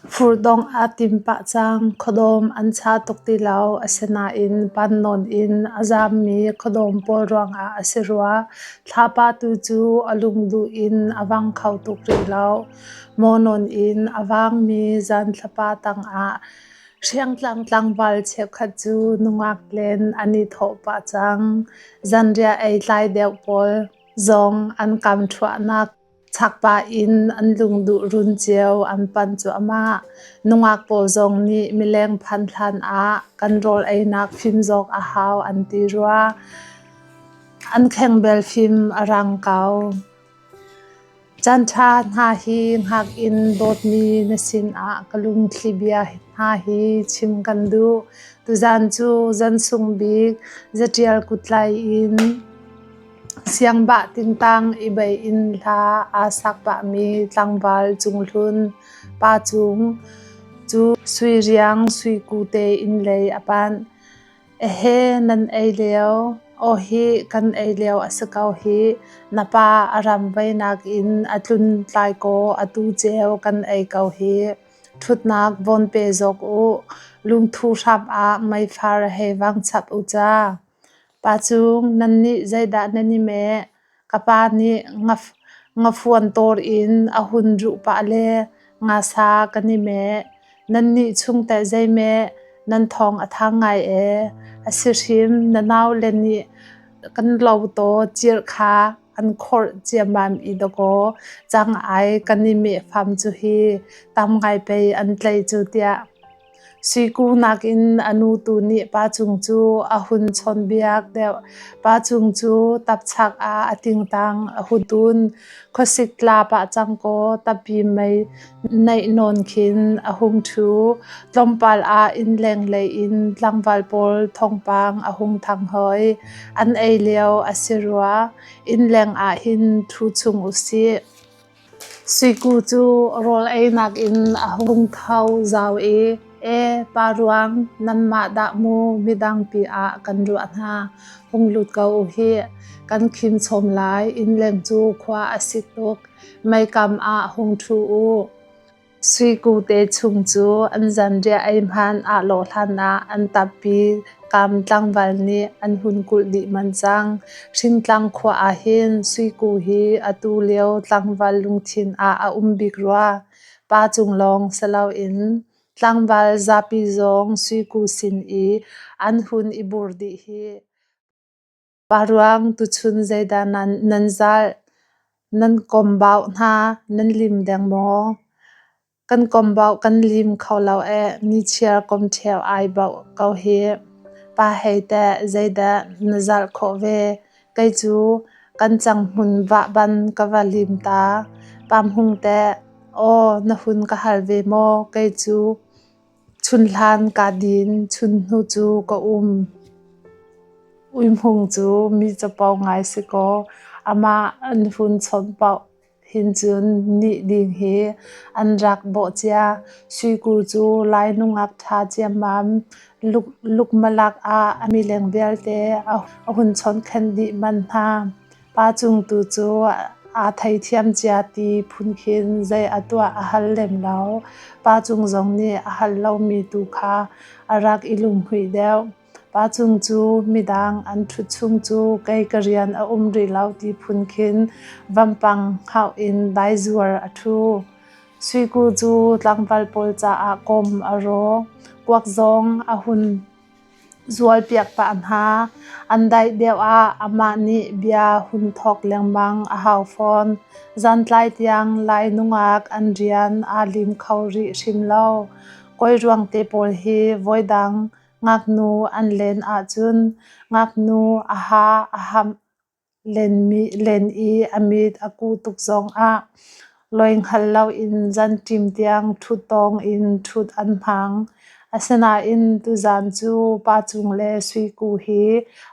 Furdongh aa tim pah cang. Khuadawm an cha tuk ti lo. Asinain pannawn in a zaammi khuadawm pawl ruangah a si rua. Thlapa tu cu a lungduh in a vang kho tuk rih lo. Mawnawn in a vangmi zan thlapa tangah Hriangtlang tlangval cheukhat cu nungak len an i thawh pah cang. Zanriah ei tlai deuh pawl zong an kam ṭhuahnak chakpah in an lungduh run cio an panh cuahmah. Nungak pawl zong nih mileng phanh hlan ah kan rawl einak fim zawk a hau an ti rua. An khengbel fim a rang ko. Caanṭha hna hi hngak in dawtmi na sinah ka lungthli bia hna hi chim kan duh. Tuzaan cu zan sung bik zaṭial kuttlai in siangbah tingtang i bei in hla aa sak pahmi tlangval Cunghlun Pa Cung cu sui riang sui ku te inn lei a panh. Ehe, nan ei lio. Aw hih, kan ei lio a si ko hih. Na pa a ram veinak in a tlun tlai kaw atu ceu kan ei ko hih. Ṭhutnak vawn pe zawk u. Lungthu hram ah meifar hei vang chap u ca. Pa Cung, nannih zeidah nan i meh? Ka pa nih ngafuan tawr in a hun ruh pah le ngasa kan i meh. Nannih chung teh zeimeh? Nan thawng a thang ngai ee. A si hrim, na naule nih kan lo taw cirh kha an khorh ciammam i dakaw cang ai kan i meh fam cu hi tam ngai pei an tlei cu tiah. Suiku nakin a nu tu nih Pa Cung cu a hun chawnhbiak deuh. Pa Cung cu tapchak ah a tingtang a hun tun. Khuasik tla pah cang kaw tappi mei naih nawn khin a hung ṭhu. Tlawmpal ah innleng lei in tlangval pawl thawngpang a hung thang hoi. An ei lio a si rua. Innleng ah hin ṭhu chung usih. Suiku cu rawl einak in a hung tho zau i, “Ee, pa ruang, nanmah dah mu midangpi ah kan ruah hna. Hung lut ko u hih. Kan khim chom lai. Innleng cu khua a sik tuk. Meikam ah hung ṭhu u. Suiku te chung cu an zanriah ei hmanh aa lawh hlanah an tappi kam tlangval nih an hun kulh dih manh cang. Hringtlang khua ahhin Suiku hi atu lio tlangval lungthin ah a um bik rua. Pa cung lawng si loin tlangval zapi zong Suiku sin i an hun i bur dih hih. Pa ruang tuchun zeidah nan zalh? Nan kom bauh hna nan lim deng maw? Kan kom bauh kan lim kho lo ee, nichiar komṭheo ai bauh ko hih. Pa hei teh zeidah na zalh khawh ve? Kei cu kan canghmun vah ban ka va lim ta. Pam hung teh, aw na hun ka hal ve maw? Kei cu Chunhlan kaa din, chunhnu cu ka um. Uihmung cu mi capo ngai si kaw amah an hun chawnh paoh hin cun nih ding hi an rak bawh cia. Suiku cu Lai nungak ṭha ciammam lukmalak ah a mileng vialte a hun chawnkhenh dih manh hna. Pa Cung tu cu aa theithiam cia ti phun khin zei a tuah a hal lem lo. Pa Cung zong nih a hal lomi tu kha a rak i lunghmuih deuh. Pa Cung cu midang an ṭhut chung cu kei ka rian a um rih lo ti phun khin vampang hauh in daizuar a ṭhu. Suiku cu tlangval pawl caah kawm a raw. Kuak zong a hun Zualpiak pah hna. An daih deuh ah amah nih bia hun thawk lengmang a hau fawn. Zantlai tiang Lai nungak an rian aa lim kho rih hrim lo. Kawi ruang te pawl hi voidang ngaknu an len ahcun ngaknu a ha a hamh Len i a mit a kuh tuk zongah lawi hngal loin zanṭim tiang ṭhuttawng in ṭhut an hmang. Asinain tuzaan cu Pa Cung le Suiku hi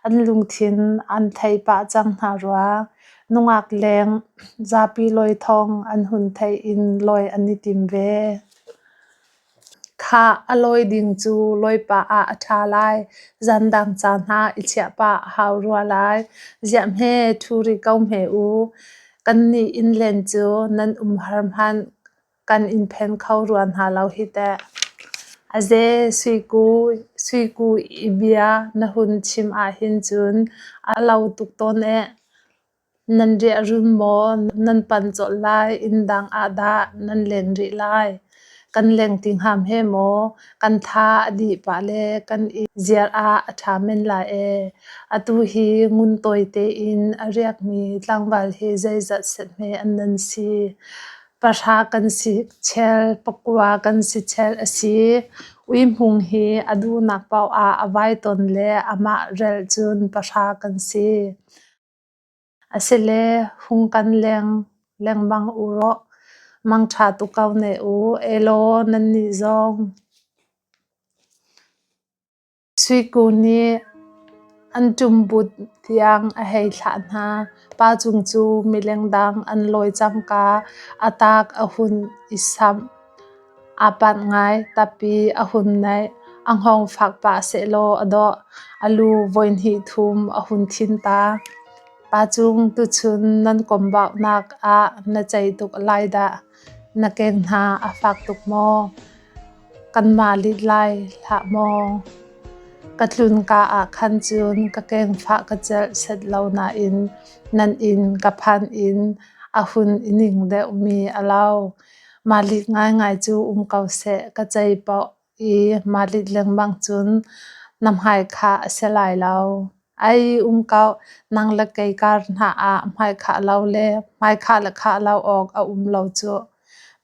an lungthin an thei pah cang hna rua. Nungak leng zapi lawi thawng an hun theih in lawi an i tim ve. Khah, a lawi ding cu lawi pah ah a ṭha lai. Zandang ca hna i chiah pah a hau rua lai. Ziah hme ṭhu rih ko hme u. Kannih innlen cu nan umhar hmanh. Kan in phen kho rua hna lo hi teh. Aze Suiku i bia na hun chim ahhin cun a lo tuk tawn eh. Nan riahrun maw nan pan colh lai, inn dang ah dah nan len rih lai? Kan leng ti hnga hme maw? Kan tha a dih pah le kan i ziar ah a ṭha men lai ee. Atu hi nguntawi tein a riakmi tlangval hi zeizat set hme an nan si? Pahra kan si chel, pakua kan si chel a si. Ui Hmung hi a duhnak paoh ah a vai tawn le amah relh cun pahra kan si. Asile hung kan leng lengmang u rawh. Mangṭha tuk ko ne u. Elaw nannih zong. Suiku nih an ṭumbut tiang a hei thlah hna. Pa Cung cu mileng dang an lawi cangka a tak a hun i samh. Aa panh ngai. Tappi a hun naih. A hngawng fak pah sehlaw a dawh. A lu voihnih thum a hun thin ta. Pa Cung, tuchun nan kawmbauhnak ah na cei tuk lai dah. Na keng hna a fak tuk maw? Kanmah lit lai hlah maw? Ka tlunka ah khan cun ka kengfah ka celh set lo nain nan inn ka phan in a hun i ning deuhmi a lo. Mah lit ngaingai cu um ko seh, ka cei paoh i mah lit lengmang cun na hmaikhah a si lai lo. Ai um ko, nang le kei kar hna ah hmaikhah lo le hmaikhah le khah lo awk a um lo cuh.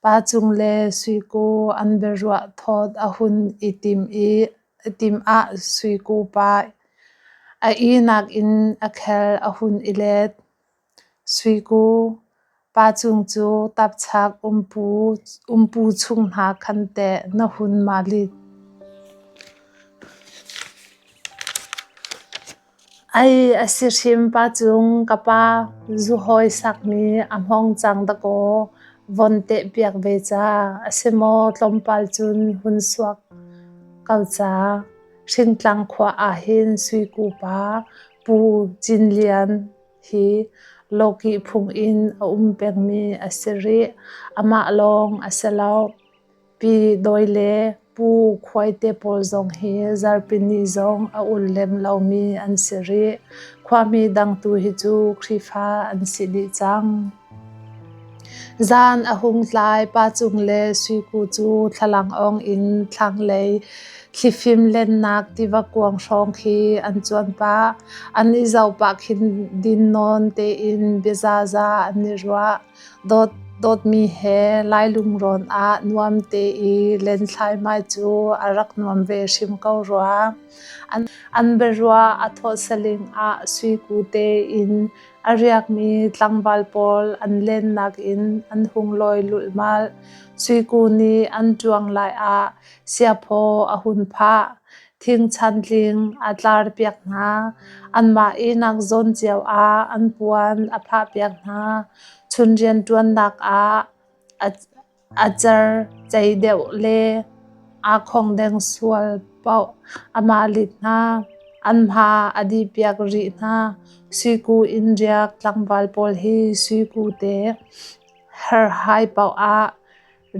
Pa Cung le Suiku an biaruah thawt a hun i tim ah Suiku pa a ihnak in a khel a hun i let. Suiku, Pa Cung cu tapchak umpu chung hna khan teh na hun ma lit. Ai a si hrim Pa Cung, ka pa zuhawi sakmi a hmong cang dakaw von tehpiak ve ca. A si maw tlawmpal cun hun suak ko ca. Hringtlang khua ahhin Suiku pa Pu Cin Lian hi lawkih phung in a um pengmi a si rih. Amah lawng a si lo. Pi Doi le Pu Khuai te pawl zong hi zarhpini zong a ul lem lomi an si rih. Khuami dang tu hi cu Khrihfa an si dih cang. Zan a hung tlai. Pa Cung le Suiku cu thlalangawng in thlanglei thlifim lennak tiva kuang hrawng khi an cuan pah. An i zoh pah khin din nawn tein biazaza an i ruah. Dawtmi he Lai lungrawn ah nuam te i len thlaimai cu a rak nuam ve hrim ko rua. An biaruah a thawh saling ah Suiku tein a riakmi tlangval pawl an lennak in an hung lawi lulhmalh. Suiku nih an ṭuang lai ah siaphaw a hun phah. Thing chantling a tlarpiak hna. Anmah ihnak zawn cio ah an puan a phahpiak hna. Chun rianṭuannak ah a cer cei deuh le aa khongdeng sual paoh amah lit hna. An hma a dihpiak rih hna. Suiku inn riak tlangval pawl hi suiku te herhhai paoh ah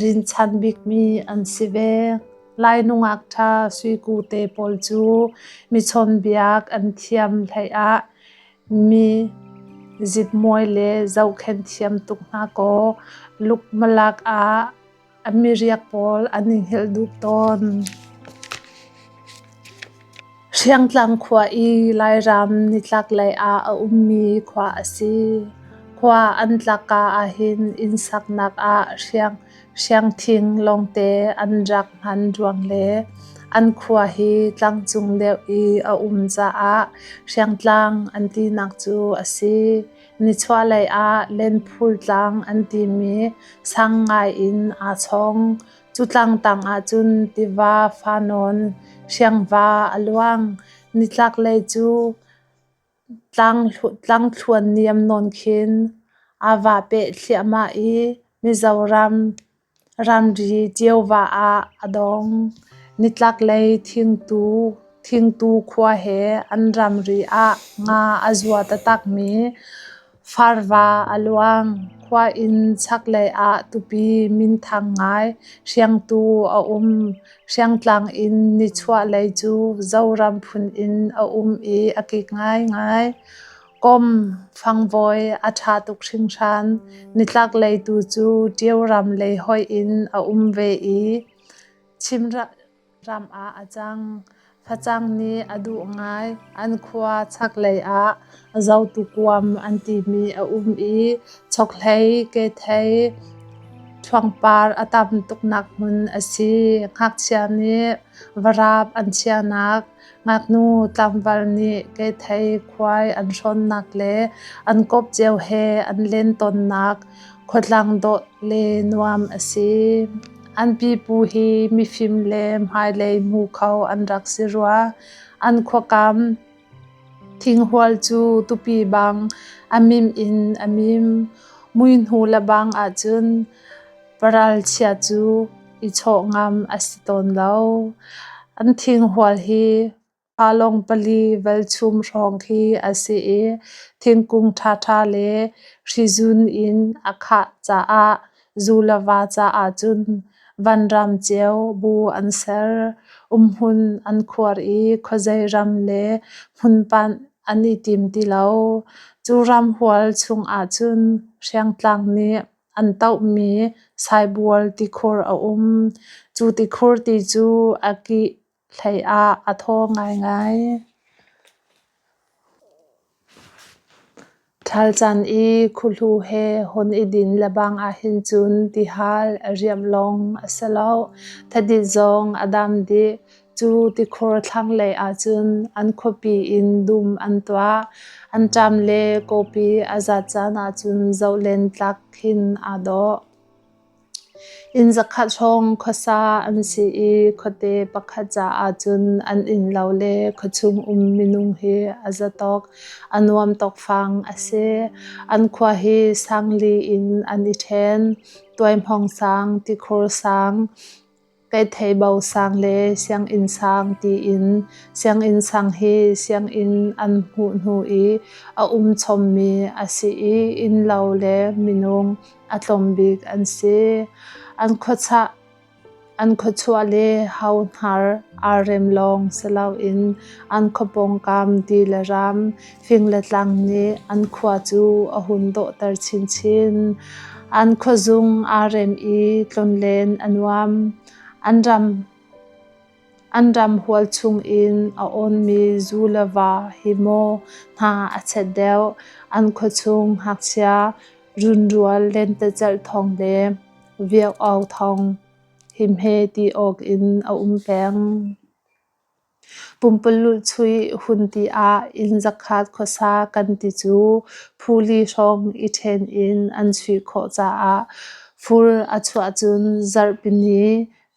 rinchan bikmi an si ve. Lai nungak ṭha Suiku te pawl cu mi chawnbiak an thiam hlei ah mi zitmuai le zohkhenh thiam tuk hna kaw lukmalak ah a miriak pawl an i hngilh duh tawn. Hriangtlang khua i Lairam nitlaklei ah a ummi khua a si. Khua an tlakka ahhin inn saknak ah hriangthing lawngte an rak hman ruang le an khua hi tlangcung deuh i a um caah Hriangtlang an tinak cu a si. Nichuahlei ah Lenphul tlang an timi sang ngai in aa chong. Cu tlangtang ahcun tiva fanawn hriangva a luang. Nitlaklei cu tlangthluan niam nawn khin aa va peh thliahmah i Mizoram ramri Tiauva ah a dong. Nitlaklei Thingtu khua he an ramri ah nga a zua taktakmi. Farva a luang. Khua inn chaklei ah tupi minthang ngai Hriangtu a um. Hriangtlang in nichuahlei cu Zoram phun in a um i a kik ngaingai. Kom fangvoi a ṭha tuk hringhran. Nitlaklei tu cu Ṭio ram lei hoih in a um ve i Chimram ah a cang. Facang nih a duh ngai. An khua chaklei ah Zotukuam an timi a um i chokhlei, kethei, ṭhuangpar a tam tuknak hmun a si. Ngakchia nih varap an chiahnak, ngaknu tlangval nih kethei khuai an hrawnnak le an kawp cio he an len tawnnak khuatlang dawh le nuam a si. An pipu hi mifim le hmailei hmu kho an rak si rua. An khuakam thinghual cu tupi bang a mim in a mim. Muihnu lebang ahcun paralchia cu i chawh ngam a si tawn lo. An thinghual hi Halong pali velchum hrawng khi a si i thingkung ṭhaṭha le hrizun in a khah caah zu le va caah cun vanram ceu bu an ser. Umhmun an khuar i khuazei ram le hmunpanh an i tim ti lo. Cu ramhual chungah cun Hriangtlang nih an tohmi Saibual tikhur a um. Cu tikhur ti cu a kih hlei ah a thaw ngaingai. Ṭhal caan i khuhlu he hun i din lebang ahhin cun tihal a riamh lawng a si lo, thadit zong a dam dih. Cu tikhur thlanglei ahcun an khuapi in dum an tuah. Anṭam le kawpi a zat caan ahcun zohlen tlak khin aa dawh. Inn zakhat hrawng khuasa an si i khuate pakhat caah cun an innlo le khuachung um minung hi a za tawk, a nuam tawkfang a si. An khua hi sangli in an i ṭhen. Tuaihmawng sang, tikhur sang, Kaitheibo sang le sianginn sang tiin sianginn sang hi sianginn an hmuh hnu i a um chommi a si i innlo le minung a tlawm bik an si. An khuachuah le hau hnar aa rem lawng si loin an khua pawngkam ti le ram, fing le tlang nih an khua cu a hun dawhter chinchin. An khuazung aa rem i tlonlen a nuam. An ram hual chungin a awnmi zu le va hi maw hna a chet deuh. An khuachung ngakchia runrual lentecelh thawng le viak-au thawng hi hme ti awk in a um peng. Pumpululh chuih hun ti ah inn zakhat khuasa kan ti cu phuli hrawng i ṭhen in an chuih khawh caah fur a chuah cun zarhpini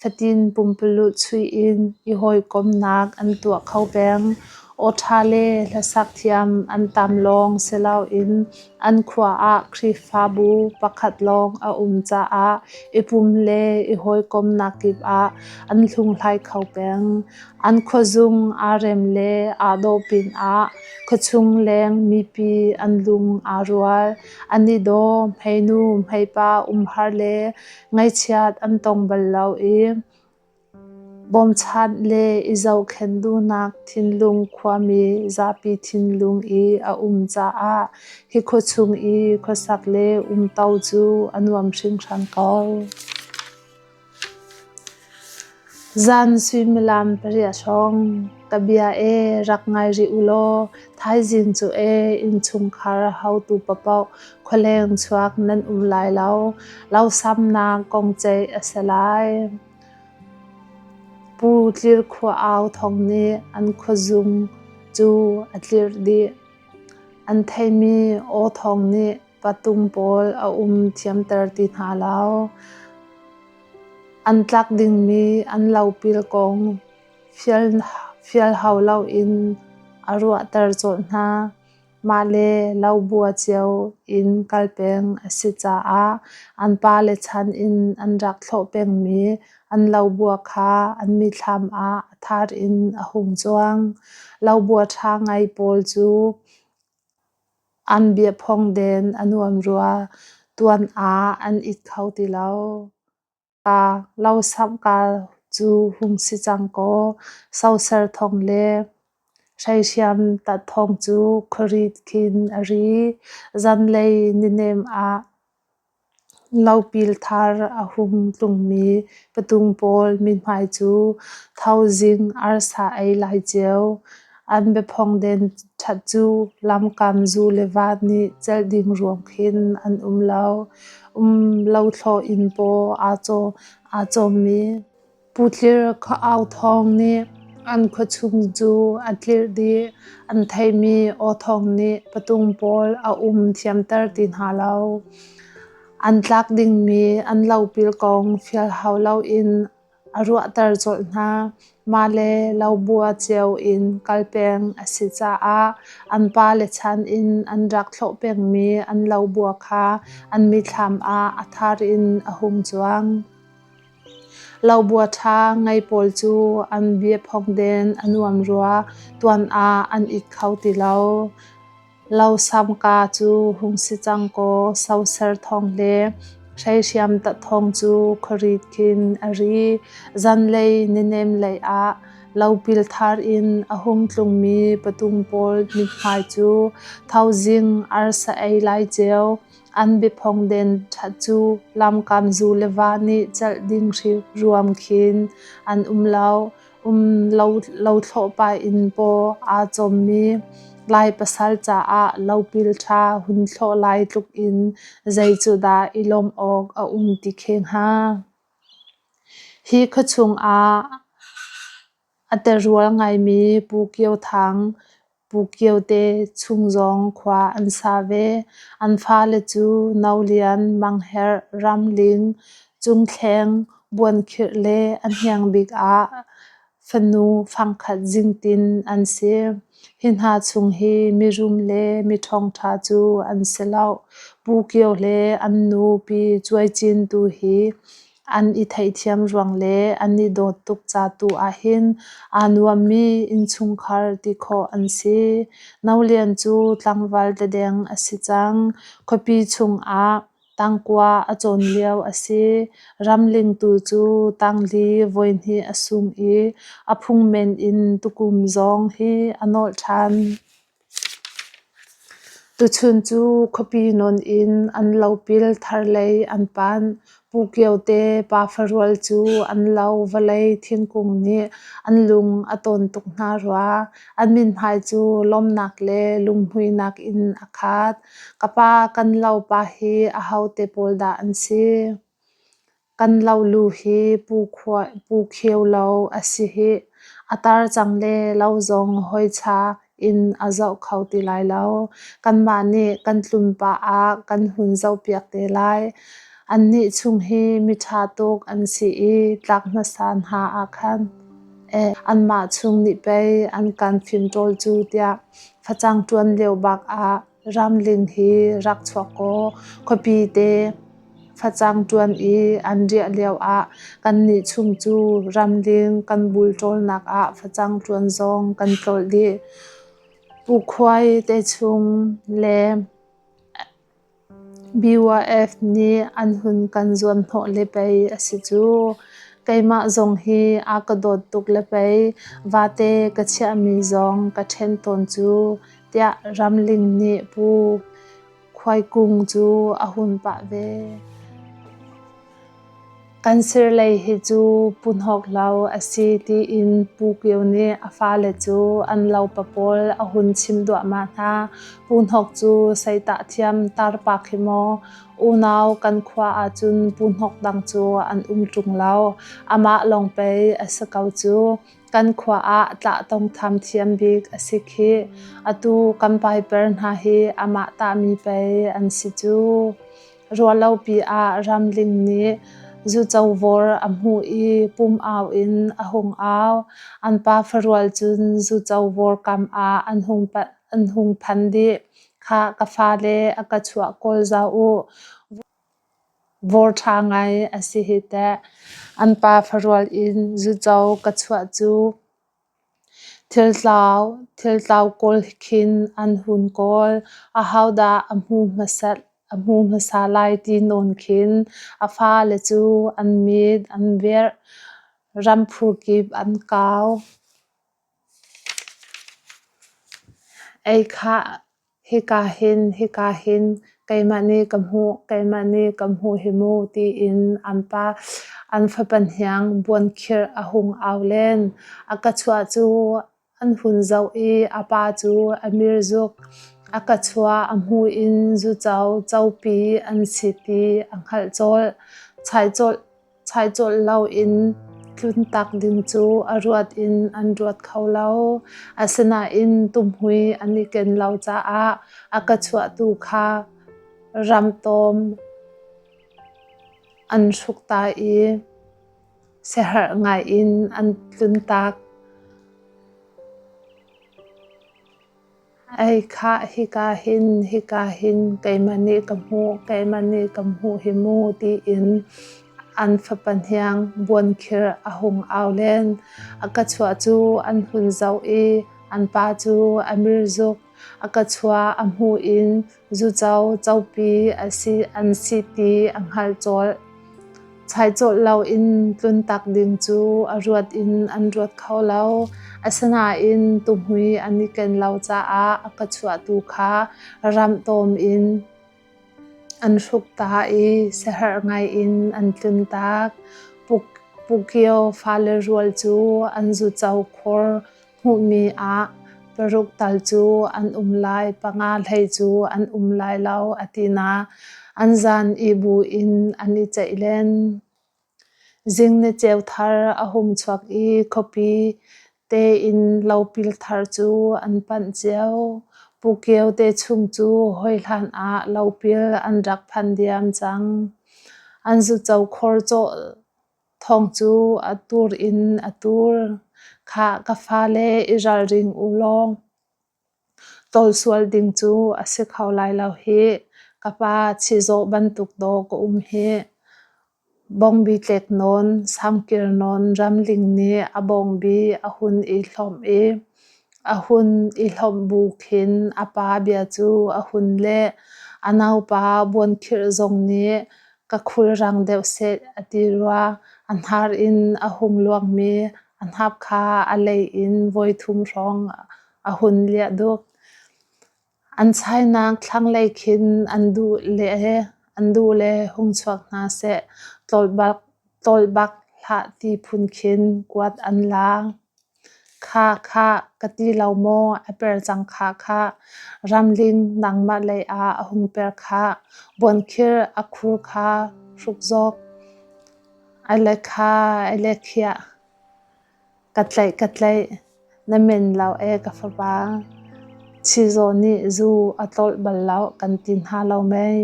fatin pumpululh chuih in i hawikomhnak an tuah kho peng. Aw ṭha le hlasak thiam an tam lawng si loin an khua ah Khrihfabu pakhat lawng a um caah i pum le i hawikomhnak kip ah an hlunghlai kho peng. An khuazung aa rem le aa dawh pinah khuachung leng mipi an lung aa rual. An i daw, hmeinu hmeipa umhar le ngaihchiat an tong bal lo i bawmchan le i zohkhenh duhnak thinlung khuami zapi thinlung i a um caah hi khuachung i khuasak le umto cu a nuam hringhran ko. Zan suimilam pariat hrawng ka bia ee rak ngai rih u law thaizing cu ee innchungkhar haotu paohpaoh khualeng chuak nan um lai lo. Losamnak kong ceih a si lai. Pu Tlir Khua Au Thawng nih an khuazung cu a tlirh dih. An theimi aw thawng nih patung pawl a um thiamter ti hna lo. An tlak dingmi an lopil kong fial hau loin a ruahter colh hna. Mah le lobua cio in kal peng a si caah an pale chan in an rak thlawh pengmi an lobua kha an mithlam ah a thar in a hung cuang. Lobua ṭha ngai pawl cu. An biaphong den a nuam rua. Tuan ah an it kho ti lo. Lo samh ka cu hung si cang kaw, soser thawng le hreihriam tat thawng cu khuarit khin a ri. Zanlei ninem ah lopil thar a hung tlungmi patung pawl mithmai cu thaizing arsa ei lai cio. An biaphong den ṭhat cu lamkam zu le va nih celh ding ruam khin an um lo. Um lothlawh inn paw aa cawmmi Pu Tlir khua-au thawng nih an khuachung cu a tlirh dih. An theihmi aw thawng nih patung pawl a um thiamter ti hna lo. An tlak dingmi an lopil kong fial hau loin a ruahter colh hna. Mah le lobua cio in kal peng a si caah an pale chan in an rak thlawh pengmi an lobua kha an mitthlam ah a thar in a hung cuang. Lobua ṭha ngei pawl cu an biaphong den a nuam rua. Tuan ah an it kho ti lo. Lo samka cu hung si cang kaw soser thawng le hreihriam tat thawng cu khuarit khin a ri. Zanlei ninem lei ah lopil thar in a hung tlungmi patung pawl mithmai cu thaizing arsa ei lai cio an biaphong den ṭhat cu lamkam zu le va nih celh ding ruam khin an um lo. Um lothlawh pa inn paw aa cawmmi Lai pasal caah lopil ṭha hun thlawh lai tluk in zei cu dah i lawmh awk a um ti khe hnga. Hi khuachung ah a terual ngaimi Pu Kio Thang, Pu Kio te chung zong khua an sa ve. An fale cu No Lian, Mang Herh, Ram Ling, Cung Thleng, Buankhirh le a hniang bik ah fanu fangkhat Zingtin an si. Hi hna chung hi mirum le miṭhawngṭha cu an si lo. Pu Kio le an nu Pi Cuai Cin tu hi An i theihthiam ruang le an i dawt tuk ca tu ahhin aa nuammi innchungkhar ti khawh an si. No Lian cu tlangval dadeng a si cang. Khuapi chungah tangkua a cawn lio a si. Ramling tu cu tangli voihnih a sung i a phungmen in tukum zong hi a nolh ṭhan. Tuchun cu khuapi nawn in an lopil tharlei an panh. Pu Kio te pafa rual cu an lo vawlei thingkung nih an lung a tawn tuk hna rua. An mithmai cu lawmhnak le lunghmuihnak in a khat. Ka pa kan lo pa hi ahote pawl dah an si? Kan lo hi pu kheu lo a si hih. A tar cang le lo zong hawicha in a zoh kho ti lai lo. Kanmah nih kan tlun pah ah kan hun zohpiak te lai. Annih chung hi miṭha tuk an si i tlak hmasa hna ah khan anmah chung nih pei an kan fimtawl cu tiah facang ṭuan lio bak ah Ramling hi rak chuak kaw khuapi te facang ṭuan i an riah lioah kannih chung cu ramling kan bulṭawlnak ah facang ṭuan zong kan tlolh dih. Pu Khuai te chung le BYF nih an hun kan zuanhnawh le pei a si cu. Keimah zong hi a ka dawt tuk le pei vate ka chiahmi zong ka ṭhen tawn cu tiah Ramling nih Pu Khuai Kung cu a hun pah ve. Kan sirlei hi cu punhawk lo a si tiin Pu Kio nih a fale cu an lopa pawl a hun chim duahmah hna. Pu Hnok cu seitah thiam tarpa khi maw unau kan khua ahcun Pu Hnok dang cu an um ṭung lo. Amah lawng pei a si ko cu. Kan khua ah tlah tongtham thiam bik a si khih. Atu kan paiper hna hi amah tahmi pei an si cu. Ruahlopi ah ramling nih zucovawr a hmuh i pum au in a hung au. An pa farual cun zucovawr kam ah an hung phan dih. Khah ka fale a ka chuah kawl zau u. Vawr ṭha ngai a si hi teh. An pa farual in zuco ka chuah cu. Thiltlau kawl khin an hun kawl. Ahodah a hmu hmasa lai ti nawn khin a fale cu an mit an virh. Ramphur kip an kau. Ei khah! Hika hin, hika hin, keimah nih ka hmuh, keimah nih ka hmuh hi mu, tiin an fapa hniang buankhirh a hung au len. A ka chuah cu an hun zoh i a pa cu a mirzuk. A ka chuah a hmuh in zuco copi an si ti a hngalh colh. Chaicolh loin tluntak ding cu a ruat in an ruat kho lo. Asinain tuhmui an i ken lo caah a ka chuahtu kha ramtawm an hruk ta i siaherh ngai in an tluntak. Ei khah, hika hin, hika hin, keimah nih ka hmuh, keimah nih ka hmuh hi mu, tiin an fapa hniang buankhir a hung au len. A ka chuah cu an hun zoh i an pa cu a mirzuk. A ka chuah a hmuh in zuco copi an si ti a hngalh colh. Chaicolh loin tluntak ding cu a ruat in an ruat kho lo. Asinain tuhmui an i ken lo caah a ka chuahtu kha ramhtawm in an hruk ta i siaherh ngai in an tluntak. Pukio fale rual cu an zuco khor hmuhmi ah paruk tal cu an um lai, panga hlei cu an um lai lo a ti na. An zan i bu in an i ceih len. Zing ni ceu thar a hung chuak i khuapi tein lopil thar cu an panh cio. Pu Kio te chung cu hawi hlan ah lopil an rak phan diam cang. An zuco khor cawh Thawng cu a tur in a tur. Khah ka fale i ralring u law tawl sual ding cu a si kho lai lo hih. Ka pa chizawh bantuk dawh ka um hih. Bawngbi tlek nawn, sangkir nawn ramling nih a bawngbi a hun i hlawmh i a hun i hlawmh bu khin a pa bia cu a hun leh. A naupa buankhirh zong nih Ka khulrang deuh seh a ti rua. A hnar in a hung luangmi a hnap kha a lei in voithum hrawng a hun liah duk. An chainak thlanglei khin an duh le hung chuak hna seh, tlawl bak hlah ti phun khin kuat an la. Kha khah, ka ti lo maw, a per cang khah khah. Ramling nangmah lei ah a hung per khah. Buankhir a khur kha hruk zawk. Ai le kha, ai le khiah. Ka tlaih, ka tlaih. Na men lo e ka fapa. Chizawh nih zu a tlolh bal lo kan ti hna lo mei.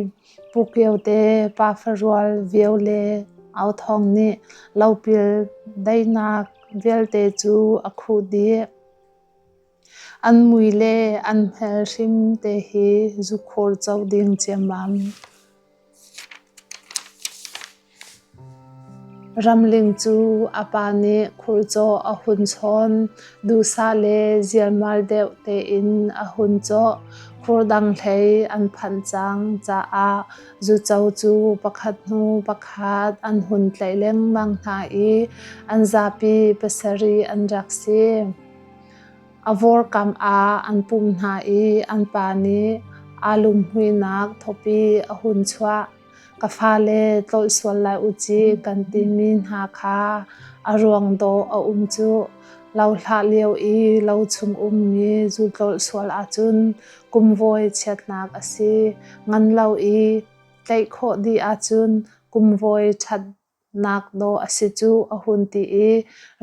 Pu Kio te pa farual vio le au thawng nih lopil daihnak vialte cu a khuh dih. An mui le an hmel hrim te hi zukhur co ding ciammam. Ramling cu a pa nih khurcawh a hun chawn. Duhsah le zialmal deuh tein a hun cawh. Khur dang hlei an phanh cang caah zuco cu pakhat hnu pakhat an hun tlaih lengmang hna i an zapi pasarih an rak si. A vorkam ah an pum hna i an pa nih aa lunghmuihnak thawpi a hun chuah. Ka fale tlolh sual lai u ci kan timi hna kha a ruang dawh a um cuh. Lo hlah lio i lo chung ummi zu tlolh sual ahcun kumvawi chiatnak a si. Ngan lo i tlaih khawh dih ahcun kumvawi ṭhat nak dawh a si cuh a hun ti i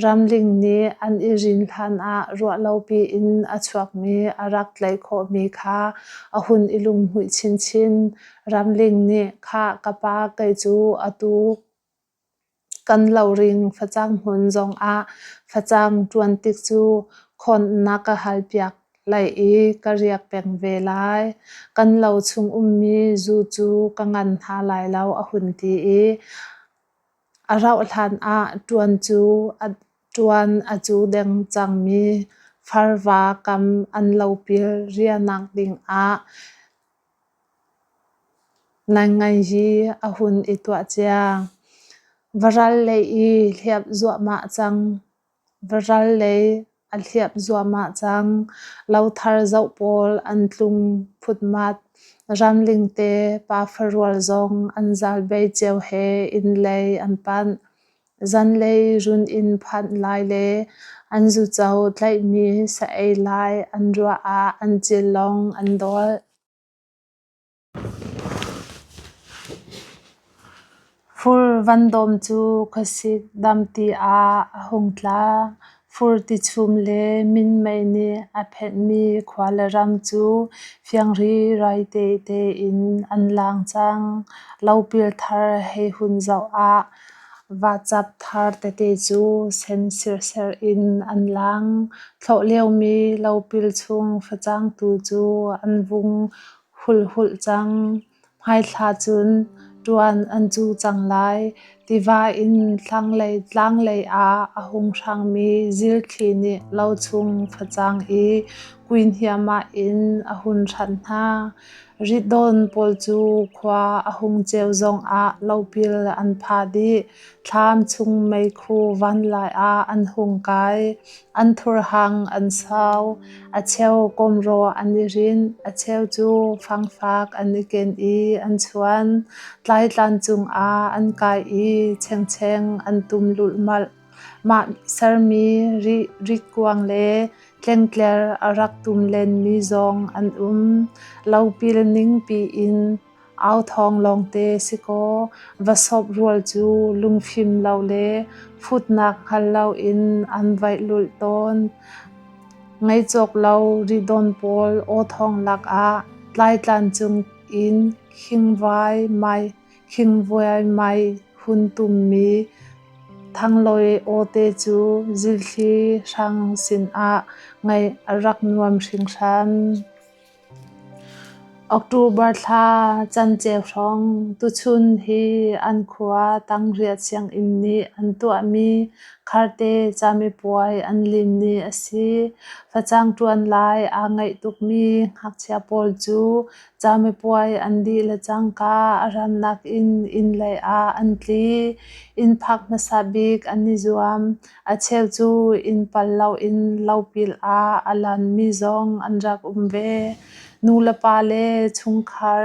ramling nih an i rin hlan ah ruahlopi in a chuakmi a rak tlaih khawhmi kha a hun i lunghmuih chinchin. Ramling nih khah ka pa kei cu atu kan loring facang hmun zongah facang ṭuan tik cu khon na ka halpiak lai i ka riak peng ve lai. Kan lo chung ummi zu cu ka ngan hna lai lo a hun ti i a rauhhlan ah ṭuan a cu deng cangmi. Farva kam an lopil riahnak dingah naingnganzi a hun i tuah cia. Varal lei i hliap zuahmah cang. Varal lei a hliap zuahmah cang. Lothar zoh pawl an tlung phutmat. Ramling te pafa rual zong an zalbei cio he inn lei an panh. Zanlei run inn phanh lai le an zuco tlaihmi sa ei lai an ruah ah an cil lawng an dawl. Fur vandawm cu khuasik damti ah a hung tla. Fur tichum le minmei nih a phenhmi khua le ram cu fiangrirai tete in an lang cang. Lopil thar hei hun zoh ah vahcap thar tete cu sen sirsiar in an lang. Thlawh liomi lopil chung facang tu cu an vung hulhulh cang. Hmaithla cun ṭuan an cu cang lai. Tiva in tlanglei ah a hung hrangmi zilthli nih lo chung facang i kui hniahmah in a hun hranh hna. Ritdawn pawl cu khua a hung ceu zongah lopil an pha dih. Thlam chung meikhu vanlai ah an hung kai. Anthur hang an sau. A cheu kawmraw an i rinh, a cheu cu fangfak an i ken i an chuan. Tlaitlan cungah an kai i chengcheng an tum lulhmalh. Mah sermi ritkuang le tlengtler a rak tum lenmi zong an um. Lopil ningpi in Au thawng lawngte si kaw va sawp rual cu lungfim lo le futnak hngal loin an vaih lulh tawn. Ngaicawk lo ridawn pawl aw thawng lakah tlaitlan cung in khingvai mai hun tummi thanglawi awte cu zilthli hrang sinah ngaih a rak nuam hringhran. October thla canceo hrawng tuchun hi an khua tangriat sianginn nih an tuahmi Kharte camipuai an lim ni a si. Facang ṭuan lai aa ngaih tukmi ngakchia pawl cu camipuai an dih le cangka a rannak in inn lei ah an tli. Inn phak hmasa bik an i zuam. A cheu cu inn pal loin lopil ah a lanmi zong an rak um ve. Nulepa le chungkhar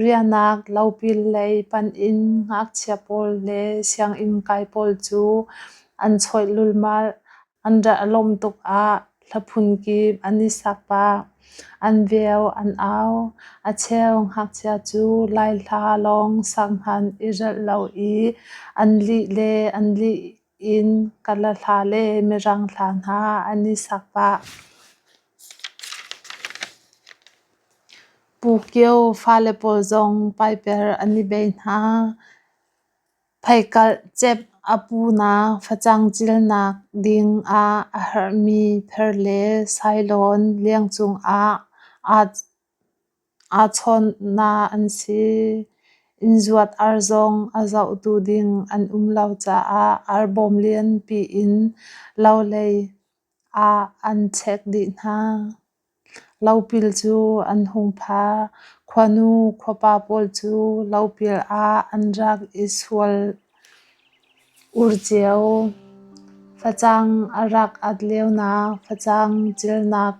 riahnak lopil lei panh in ngakchia pawl le sianginn kai pawl cu an chawih lulhmalh. An rak lawmh tuk ah hla phunkip an i sak pah. An veo an au. A cheu ngakchia cu Lai hla lawng sak hmanh i ralh lo i an lih le an lih in Kala hla le Mirang hla hna an i sak pah. Pu Kio fale pawl zong paiper an i bei hna. Pheikalh cep a punak facang cilnak ding ah a herhmi pher le sailawn liang cungah Aa chawnhnak an si. Innzuat ar zong a zohtu ding an um lo caah arbawm lianpi in lo lei ah an chek dih hna. Lopil cu an hung pha. Khuanu khuapa pawl cu lopil ah an rak i sual ur cio. Facang a rak at lionak, facang cilnak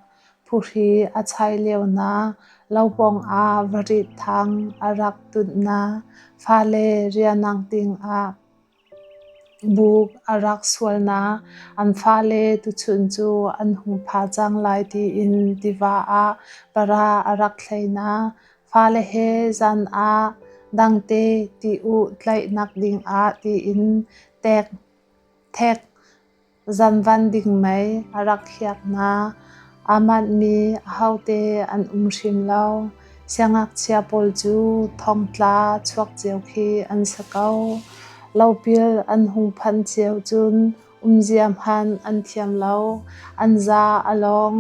Phuhri a chai lio na, lo pawngah varit thang a rak tunh na, fale rianang dingah buk a rak sual na, an fale tuchun cu an hung pha cang lai tiin tiva ah para a rak thlei na, fale he zan ah dangte ti uh tlaihnak dingah tiin thek Zanvan ding mei a rak hiak hna. Aa manhmi ahote an um hrim lo. Siangngakchia pawl cu thongtla chuak cio khi an si ko. Lopil an hung phanh cio cun umzia hmanh an thiam lo. An za a lawng.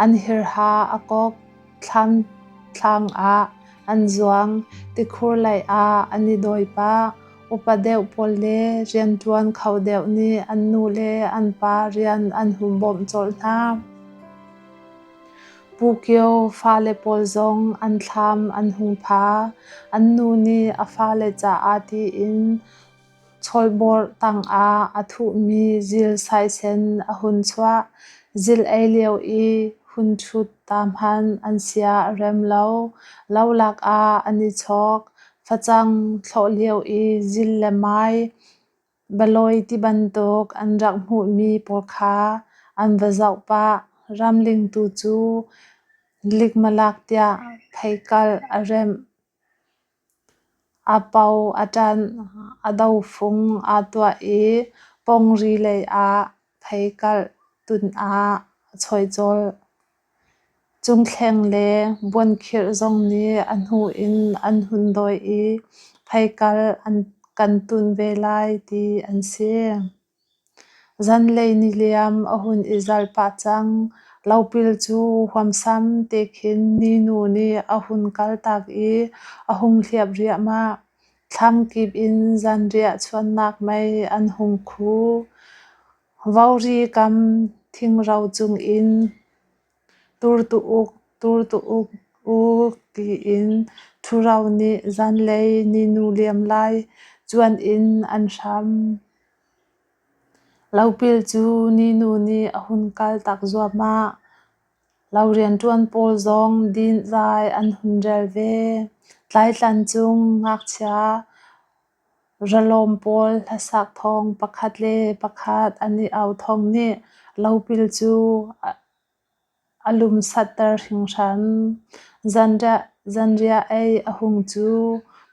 An hirha a kok. Thlamthlang ah an zuang. Tikhur lei ah an i dawi pah. Upa deuh pawl le rianṭuan kho deuh nih an nu le an pa rian an hun bawmh colh hna. Pu Kio fale pawl zong an thlam an hung pha. An nu nih a fale caah tiin chawlbawr tangah a thuhmi zil saisen a hun chuah. Zil ei lio i hun ṭhut ta hmanh an sia a rem lo. Lolak ah an i chawk. Facang thlawh lio i zil le mai, balawi tibantuk an rak hmuhmi pawl kha an va zoh pah. Ramling tu cu likmalak tiah pheikalh a remh. A po a ṭanh, a dofung aa tuah i pongri lei ah pheikalh tun ah a choi colh. Cungthleng le buankhirh zong nih a hnu in an hun dawi i pheikalh kan tun ve lai ti an si. Zanlei niliam a hun i zal pah cang. Lopil cu huamsam te khin ninu nih a hun kaltak i a hung hliap riahmah. Thlam kip in zanriah chuannak mei an hung khu. Vori kam thingro cungin turtu-uk, turtu-uk, uk tiin ṭhuro nih zanlei ninu liam lai cuan in an hram. Lopil cu ninu nih a hun kaltak zuahmah. Lo rianṭuan pawl zong din zai an hun rel ve. Tlaitlan cung ngakchia ralawm pawl hlasak thawng pakhat le pakhat an i au thawng nih lopil cu a lumsatter hringhran. Zanriah ei a hung cu.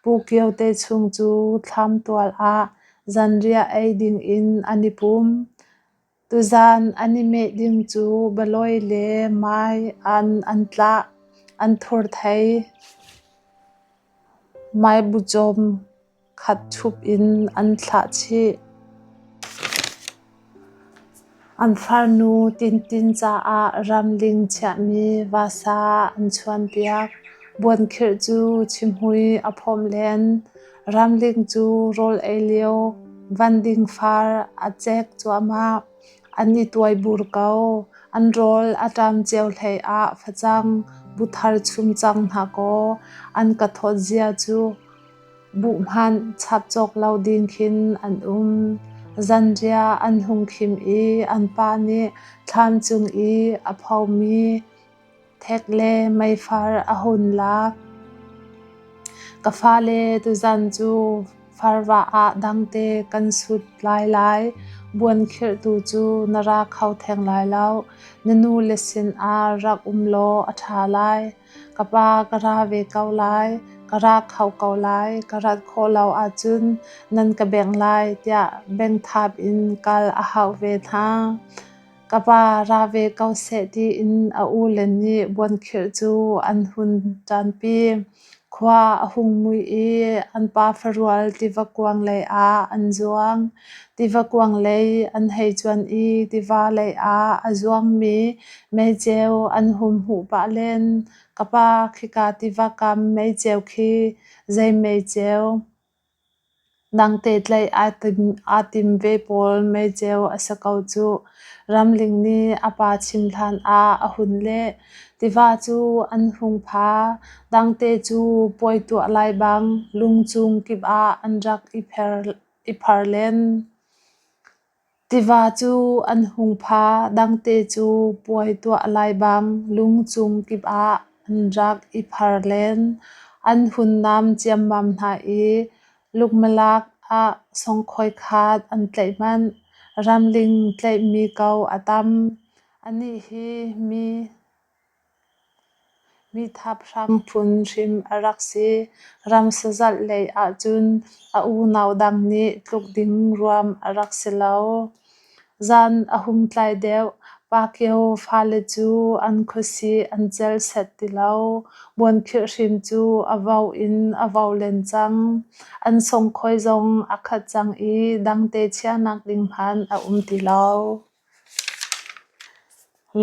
Pu Kio te chung cu thlamtual ah zanriah ei dingin an i pum. Tuzaan an i meh ding cu balawi le mai an an tlah, an thur thei. Maibucawm khat ṭhup in an thlah chih. An farnu Tintin caah ramling chiahmi vasa an chuanpiak. Buankhirh cu chimhui a phawm len. Ramling cu rawl ei lio vanding far a cek cuahmah. An i tuaibur ko. An rawl a ṭam cio hlei ah facang buthar chum cang hna kaw an ka thawt zia cu buh hmanh chap cawk lo ding khin an um. Zanriah an hung khim i an pa nih thlam cung i a phomi Thek le meifar a hun lak. Ka fale tuzan cu farva ah dangte kan sut lai lai. Buankhirhtu cu na ra kho theng lai lo. Na nule sinah rak um law a ṭha lai. Ka pa ka ra ve ko lai. Ka ra kho ko lai. Ka rat khawh lo ahcun nan ka bengh lai tiah bengthap in kal a hauh ve hna. Ka pa ra ve ko seh tiin a ule nih buankhirh cu an hun ṭanpi. Khua a hung mui i an pa farual tiva kuang lei ah an zuang. Tiva kuang lei an hei cuan i tiva lei ah a zuangmi meiceu an hun hmuh pah len. Ka pa, khika tiva kam meiceu khi zei meiceu? Dangte tlaih aa tim ve pawl meiceu a si ko cuh. Ramling nih a pa chim hlan ah a hun leh. Tiva cu an hung pha. Dangte cu puai tuah lai bang lungcung kip ah an rak i pher len. Tiva cu an hung pha. Dangte cu puai tuah lai bang lungcung kip ah an rak i pher len. An hun nam ciammam hna i lukmalak ah songkhoi khat an tlaih manh. Ramling tlaihmi ko a tam. Anih hi mi Mi thaphrang phun hrim a rak si. Ram sazalh lei ahcun a unau dang nih tluk ding ruam a rak si lo. Zan a hung tlai deuh. Pa Kio fale cu an khuasih an celh set ti lo. Buankhirh hrim cu a vo in a vo len cang. An songkhoi zong a khat cang i dangte chiahnak ding hmanh a um ti lo.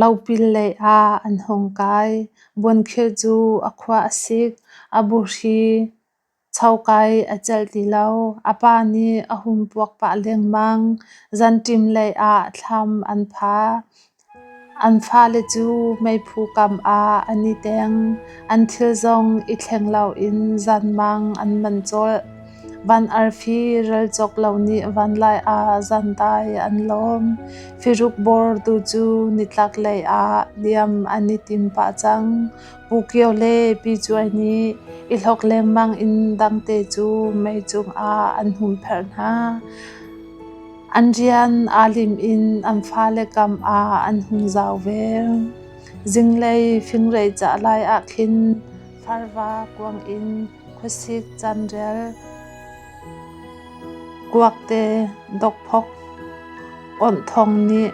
Lopil lei ah an hung kai. Buankhirh cu a khua a sik. A buhri Chokai a celh ti lo. A pa nih a hun puak pah lengmang. Zanṭim lei ah thlam an pha. An fale cu meiphu kam ah an i teng. An thil zong i thleng loin zanmang an manh colh. Van arfi rel cawk lo nih vanlai ah zandai an lawm. Firuk bor tu cu nitlaklei ah liam an i tim pah cang. Pu Kio le Pi Cuai nih i hlok lengmang in dangte cu mei cungah an hun pherh hna. An rian aa lim in an fale kam ah an hung zau ve. Zinglei fingrei cah lai ah khin farva kuang in khuasik canrel kuakte dokphok awnh thawng nih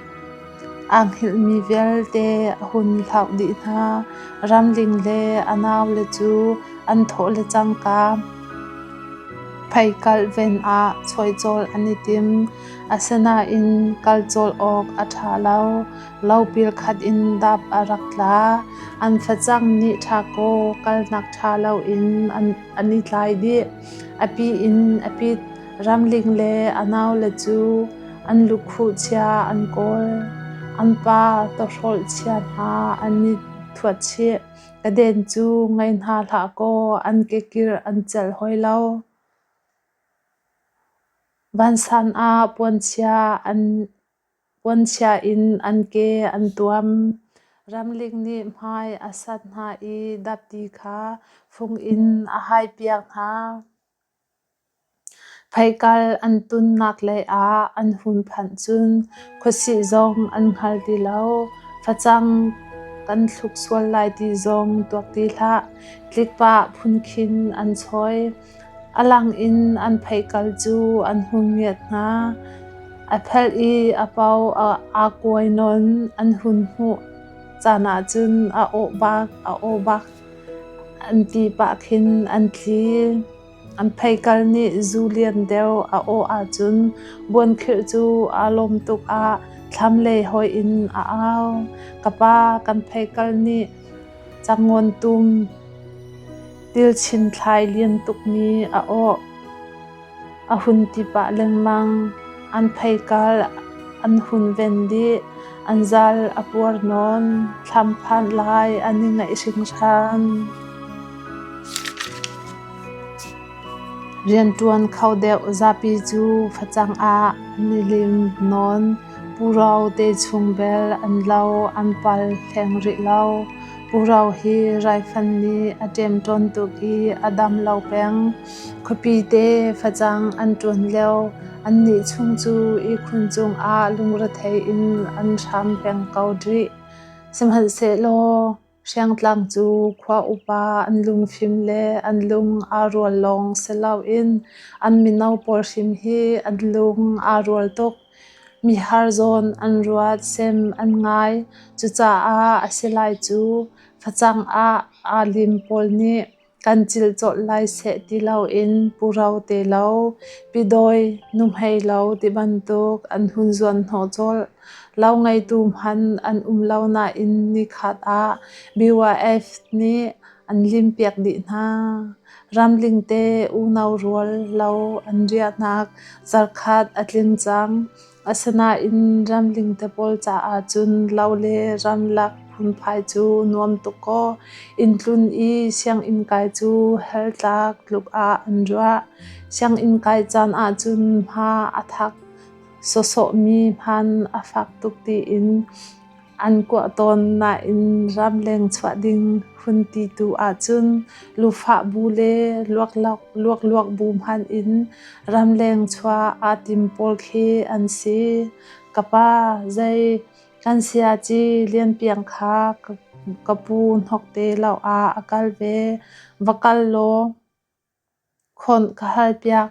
aa hngilhmi vialte a hun hlauh dih hna. Ramling le a naule cu an thawh le cangka pheikalh ven ah chawihcawl an i tim. Asinain kal cawl awk a ṭha lo. Lopil khat in dap a rak tla. An facang nih ṭha kaw kalnak ṭha loin an i tlai dih. A pi in a pit. Ramling le a naule cu an lukhuh chia an kawl. An pa tawhrolh chia hna an i thuat chih. Ka den cu ngei hna hlah kaw an kekirh an celh hawi lo. Vansan ah puanchia in an ke an tuam. Ramling nih hmai a sat hna i dapti kha fung in a haipiak hna. Pheikal an tunnak lei ah an hun phanh cun khuasih zong an hngal ti lo. Facang kan thluk sual lai ti zong tuak ti hlah. Tlikpah phun khin an chawi. A lang in an pheikal cu an hun ngiat hna. A phelh i a po aa kuai nawn an hun hmuh caan ahcun a awh bak a aw bak an ti pah khin an tli. An pheikal nih zu lian deuh a awh ahcun buankhirh cu aa lawm tuk ah thlamlei hoih in a au. Ka pa, kan pheikal nih cangawn tum tilchin thlai lian tukmi a awh. A hun ti pah lengmang. An pheikal an hun ven dih. An zal a puar nawn. Thlam phan lai an i ngaih hringhran. Rianṭuan kho deuh zapi cu facang ah an i lim nawn. Puro te chung bel an lo an pal hleng rih lo. Puro hi raifanh nih a ṭemṭawn tuk i a dam lo peng. Khuapi te facang an ṭuan lio. Annih chung cu ihkhun cungah lungrethei in an hram peng ko rih. Sihmanhsehlaw Hriangtlang cu khua upa an lungfim le an lung aa rual lawng si loin an mino pawl hrim hi an lung aa rual tuk. Mihar zawn an ruat, sem an ngai. Cucaah a si lai cu facang ah aa lim pawl nih Kan cil colh lai seh ti loin puro te lo, pidawi nuhmei lo tibantuk an hun zuanhnawh colh. Lo ngeitu hmanh an um lo nain nikhat ah BYF nih an limpiak dih hna. Ramling te unau rual lo an riahnak zarkhat a tling cang. Asinain ramling te pawl caah cun lo le ramlak phunphai cu nuam tuk kaw inn tlun i sianginn kai cu hell tlak tluk ah an ruah. Sianginn kai caan ahcun hma a thak sawsawhmi hman a fak tuk tiin An kuah tawn nain ramleng chuah ding hun ti tu ahcun lufah bu le luakluak bu hmanh in ramleng chuah aa tim pawl khi an si. Ka pa, zei kan siaci Lianpiang kha ka pu hnokte lo ah a kal ve. Va kal law Khonh ka halpiak.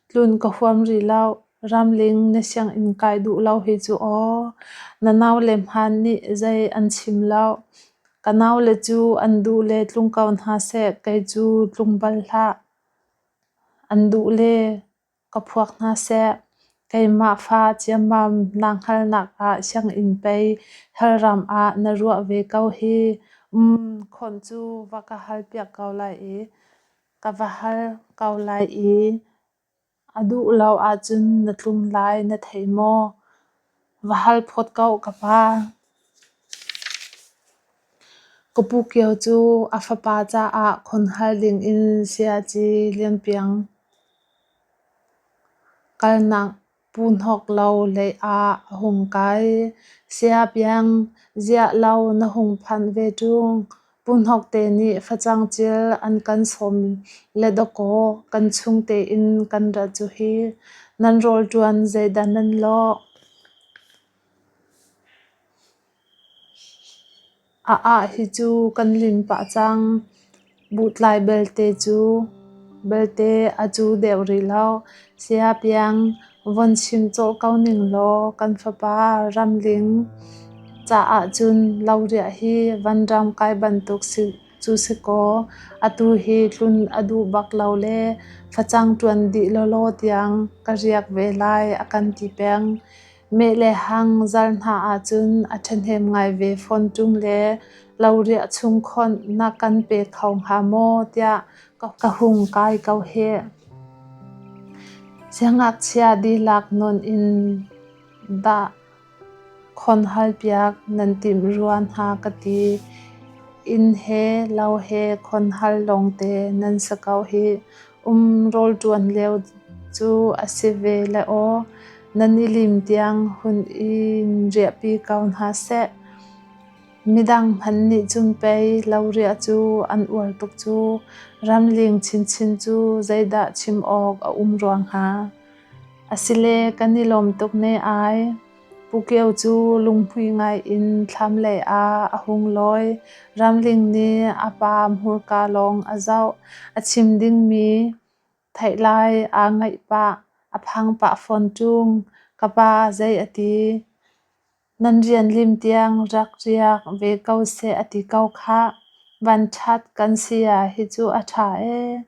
Tlun ka huam rih lo. Ramling na sianginn kai duh lo hi cu aw. Na naule hmanh nih zei an chim lo. Ka naule cu an duh le tlung ko hna seh, kei cu tlung bal hlah. An duh le ka phuak hna seh. Keimah fa ciammam naa hngalhnak ah sianginn pei hellram ah na ruah ve ko hi. Um, khonh cu va ka halpiak ko lai i. Ka va hal ko lai i a duh lo ahcun na tlung lai na thei maw? Va hal phot ko ka pa. Ka pu Kio cu a fapa caah khonhal dingin Sayaci Lian Piang kalnak Pu Hnok lo lei ah a hung kai. Saya Piang, ziah lo na hung phanh ve ṭung? Pu Hnok te nih facang cil an kan sawm le dawkaw kan chung tein kan rat cu hi. Nan rawlṭuan zeidah nan lawh? A ah hi cu kan lim pah cang. Buhtlai belte a cu deuh rih lo. Saya Piang, von chim cawh ko ning law kan fapa Ramling caah cun loriah hi vanram kai bantuk cu si kaw, atu hi tlun a duh bak lo le facang ṭuan dih lawlaw tiang ka riak ve lai a kan ti peng. Meh le hang zal hna ahcun a ṭhahnem ngai ve fawn ṭung le loriah chung khonh na kan pe kho hnga maw tiah ka hung kai ko hih. Siangngakchia dihlak nawn in dah khon halpiak nan timh rua hna ka ti. Inn he lo he khon hal lawngte nan si ko hih. Rawlṭuan lio cu a si ve le aw, nan i lim tiang hun in riahpi ko hna seh. Midang hmanh nih cun pei loriah cu an uar tuk cu. Ramling chinchin cu zeidah chim awk a um rua hnga. Asile kan i lawm tuk ne ai. Pu Kio cu lunghmui ngai in thlamlei ah a hung lawi. Ramling nih a pa hmurka lawng a zoh. A chim dingmi theih lai aa ngaih pah, a phang pah fawn ṭung. Ka pa zei a ti? Nan rian lim tiang rak riak ve ko seh a ti ko khah. Vanṭhat kan saya hi cu a ṭha ee.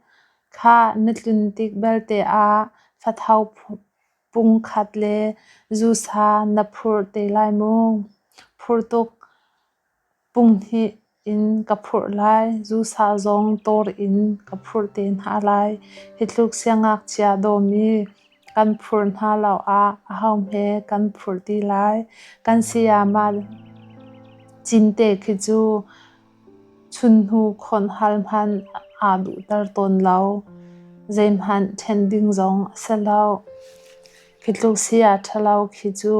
Khah, na tlun tik belte ah fathau pungkhat le zusa na phurh te lai mu. Phur tuk punghnih in ka phurh lai, zusa zong tawr in ka phurh te hna lai. Hi tluk siangngakchia dawmi kan phurh hna lo ah ahohme kan phurh ti lai. Kan sayamah Cinte khi cu Chunhnu khawnhal hmanh aa duhter tawn lo. Zeihmanh ṭhen ding zong a si lo. Khi tluk saya ṭhalo khi cu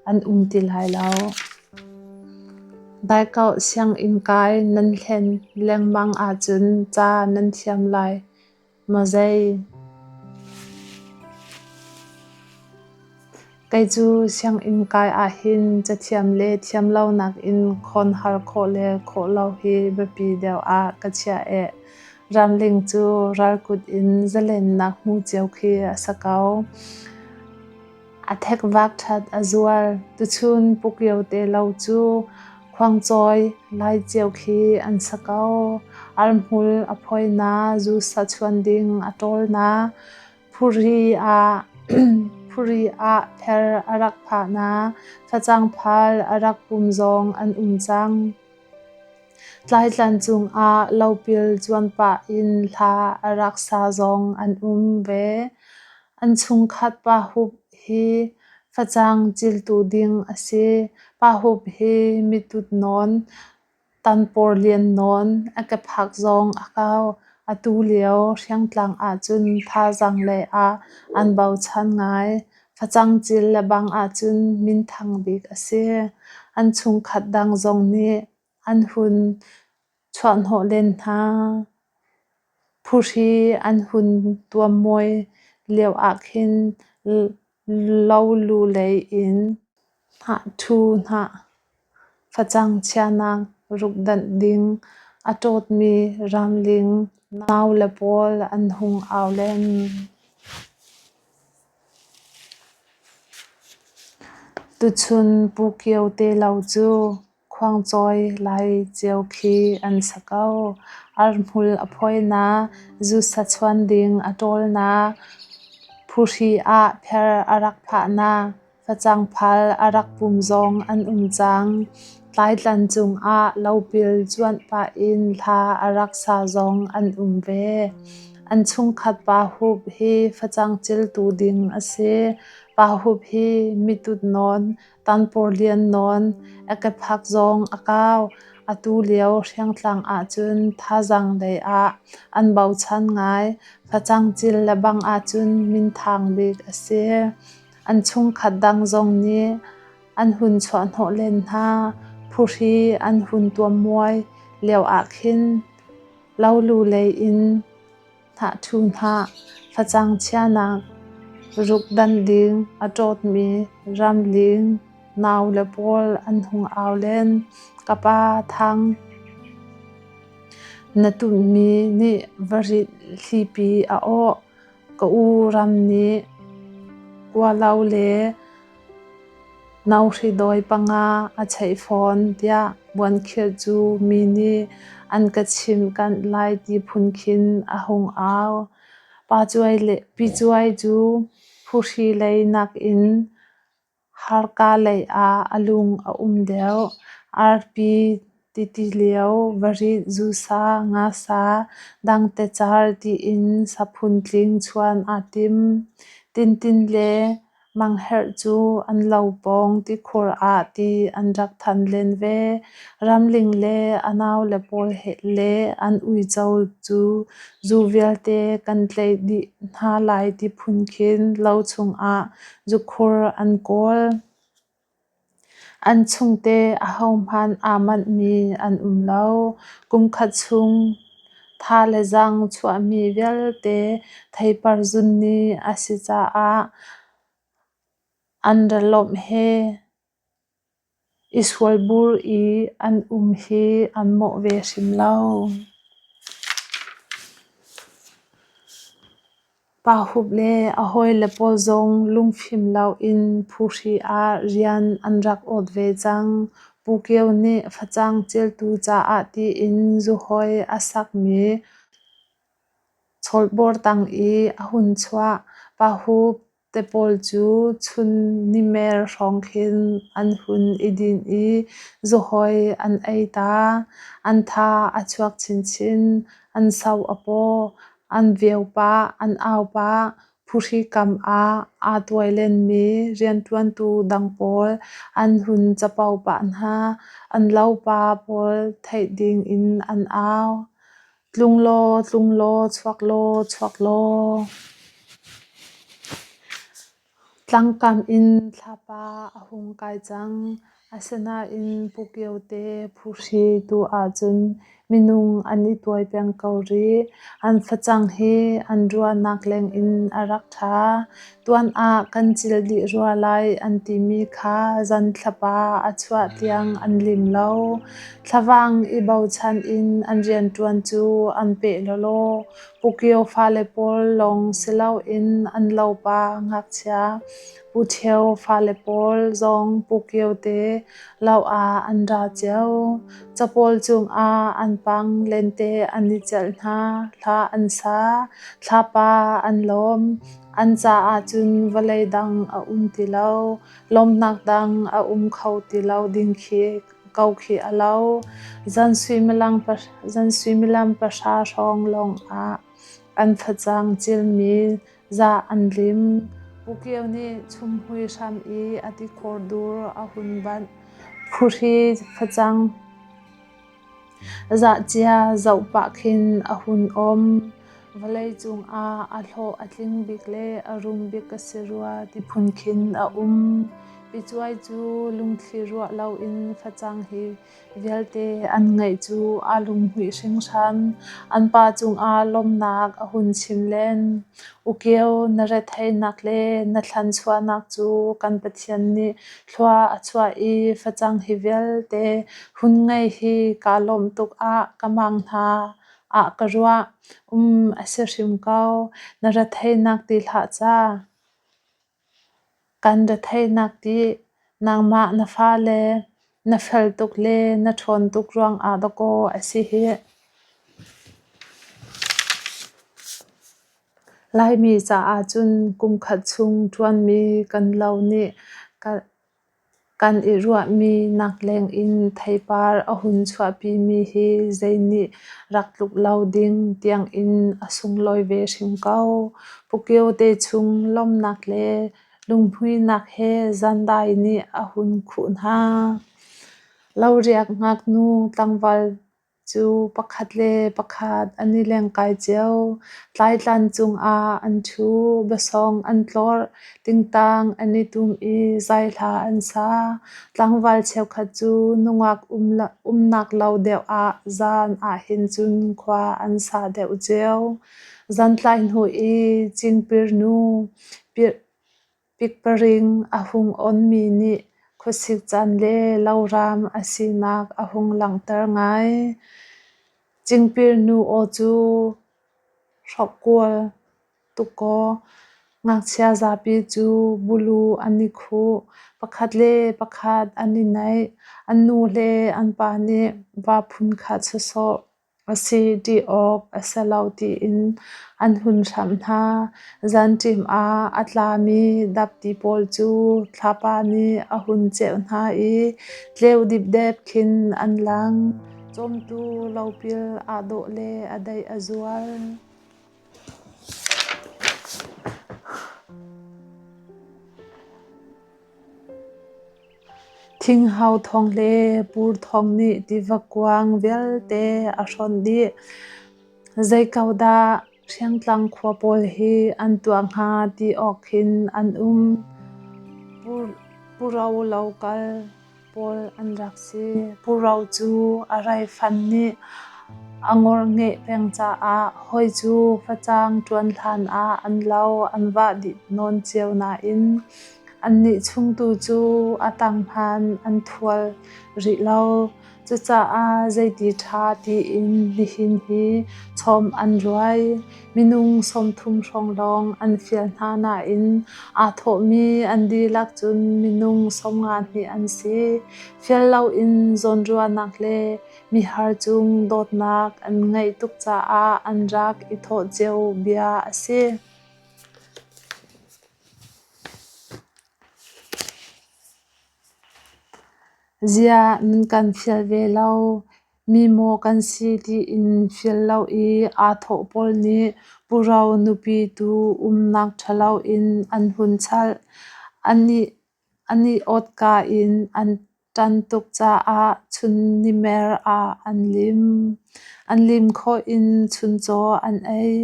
an um ti lai lo. Daikoh sianginn kai nan hlen lengmang ahcun ca nan thiam lai maw zei? Kei cu sianginn kai ahhin cathiam le thiam lo nakin khawnhar khawh le khawh lo hi biapi deuh ah ka chiah eh. Ramling cu ralkut in zalennak hmu cio khi a si ko. A thekvak ṭhat a zual. Tuchun Pukio te lo cu khuangcawi lai cio khi an si ko. Arhmul a phawi na, zusa chuan ding a ṭawl na, Phuri ah pher a rak phah na, facang phal a rak pum zong an um cang. Tlaitlan cungah lopil zuan pah in hla a rak sa zong an um ve. An chungkhat Pa Hup hi facang ciltu ding a si. Pa Hup hi mitut nawn, Tanpawr lian nawn a kephak zong a kau. Atu lio Hriangtlang ahcun thazaang lei ah an bochan ngai. Facang cil lebang ahcun minthang bik a si. An chungkhat dang zong nih an hun chuahhnawh len hna. Phuhri an hun tuammuai lio ahkhin lolu lei in hnahṭhu hnah facang chiahnak rukdanh ding a ṭawtmi ramling naule pawl an hung au len. Tuchun Pu Kio te lo cu Khuangcawi lai cio khi an si ko. Arhmul a phawi na, zusa chuan ding a ṭawl na, phuhri ah pher a rak phah na, facang phal a rak pum zong an um cang. Tlaitlan cungah lopil cuanh pah in hla a rak sa zong an um ve. An chungkhat Pa Hup hi facang ciltu ding a si. Pa Hup hi mitut nawn, tanpawr lian nawn, a kephak zong a kau. Atu lio Hriangtlang ahcun thazaang lei ah an bochan ngai. Facang cil lebang ahcun minthang bik a si. An chungkhat dang zong nih an hun chuahhnawh len hna. Phuhri an hun tuammuai lio ah khin lolu lei in hnahṭhu hnah, facang chianak rukdanh ding a ṭawtmi ramling naule pawl an hung au len. Ka pa Thang, na tummi nih varit hlipi a awh. Ka u ram nih kualo le Nauhridawi panga a cheih fawn tiah buankhirh cu mi nih an ka chimh kanh lai ti phun khin a hung au. Pi Cuai cu phuhri lei nakin harka lei ah a lung a um deuh. Arpi titilio, varit, zusa, ngasa, dangtecar tiin saphuntling chuan aa tim. Tintin le Mangherh cu an lo pawng tikhur ah ti an rak than len ve. Ramling le a naule pawl le an uico cu zu vialte kan tlaih dih hna lai ti phun khin lo chungah zukhur an kawl. An chungte ahohmanh aa manhmi an um lo. Kum khat chung tha le zaang chuahmi vialte theipar zun ni a si caah an ra lawmh he i sualbur i an um hi an mawh ve hrim lo. Pa Hup le a hawile pawl zong lungfim loin phuhri ah rian an rak awt ve cang. Pu Kio nih facang ciltu caah tiin zuhoi a sakmi chawlbawr tang i a hun chuah. Pa Hup te pawl cu chun nimer hrawng khin an hun i din i zuhoi an ei ta. An tha a chuak chinchin. An so a paw. An vio pah, an au pah. Phuhri kam ah aa tuai lenmi rianṭuantu dang pawl an hun capo pah hna. An lopa pawl theih dingin an au. Tlung law, tlung law, chuak law, chuak law. Tlangkam in thlapa a hung kai cang. Asinain Pu Kio te phuhri tu ahcun minung an i tuai peng ko rih. An facang hi an ruahnak lengin a rak ṭha. Tuan ah kan cil dih rua lai an timi kha zan thlapa a chuah tiang an lim lo. Thlavang i bochan in an rianṭuan cu an peh lawlaw. Pu Kio fale pawl lawng si loin an lopa ngakchia Pu Ṭhio fale pawl zong Pu Kio te lo ah an ra cio. Capawl cungah an pang lente an i celh hna, hla an sa, thlapa an lawm. An caah cun vawlei dang a um ti lo, lawmhnak dang a um kho ti lo ding khi ko khi a lo. Zan suimilam 3 hrawng lawngah an facang cilmi zah an lim. Pu Kio nih chumhmui hram i a tikhor dur a hun banh. Phuhri facang zahcia zoh pah khin a hun um. Vawleicung ah a hlawh a tling bik le a rum bik ka si rua ti phun khin a um. Picuai cu lungthli ruah loin facang hi vialte an ngeih cu aa lunghmuih hringhran. An pa cungah lawmhnak a hun chim len. U Kio, na retheihnak le na thlanchuahnak cu kan Pathian nih thlua a chuah i facang hi vialte hun ngei hi kaa lawmh tuk ah ka mang hna ah ka ruah. Um, a si hrim ko. Na retheihnak ti hlah ca. Kan retheihnak ti nangmah na fale na fel tuk le na ṭhawn tuk ruangah dakaw a si hih. Laimi caah cun kum khat chung ṭuanmi kan lo nih. Kan i ruahmi nak lengin theipar a hun chuahpimi hi zei nih rak tluk lo ding tiangin a sunglawi ve hrim ko. Pu Kio te chung lawmhnak le lunghmuihnak he zandai nih a hun khuh hna. Loriak ngaknu tlangval cu pakhat le pakhat an i lengkai cio. Tlaitlan cungah an ṭhu, biasawng an tlorh, tingtang an i tum i zaihla an sa. Tlangval cheukhat cu nungak umnak lo deuh ah zan ahhin cun khua an sa deuh cio. Zantlai hnu i cingpirnu Pikparing a hung onmi nih khuasik caan le loraam a sinak a hung langhter ngai. Cingpirnu aw cu hrokhrawl tuk kaw, ngakchia zapi cu bulu an i khuh. Pakhat le pakhat an i naih. An nu le an pa nih va phunkhat sawsawh a si ti awk a si lo tiin an hun hramh hna. Zanṭim ah a tlami dapti pawl cu thlapa nih a hun ceuh hna i tleu dipdep khin an lang. Cawmtu lopil aa dawh le a deih a zual. Thinghau thawng le pur thawng nih tiva kuang vialte a hrawnh dih. Zei ko dah Hriangtlang khua pawl hi an tuah hnga ti awk khin an um. Puro lo kal pawl an rak si. Puro cu a raifan nih a ngorngeih peng caah hawi cu facang ṭuan hlan ah an lo an vah dih nawn cio nain Annih chung tu cu a tang hmanh an thual rih lo. Cucaah zeiti ṭha tiin nihin hi chawm an ruai. Minung 30 hrawng lawng an fial hna nain aa thawhmi an dihlak cun minung 52 an si. Fial loin zawnruahnak le mihar cung dawtnak an ngeih tuk caah an rak i thawh cio bia a si. Ziah nan kan fial ve lo? Mi maw kan si tiin fial lo i aa thawh pawl nih Pu Ro nupi tu umnak ṭhalo in an hun chalh. An i awtka in an ṭan tuk caah chunnimer ah an lim. An lim khawh in chuncaw an ei.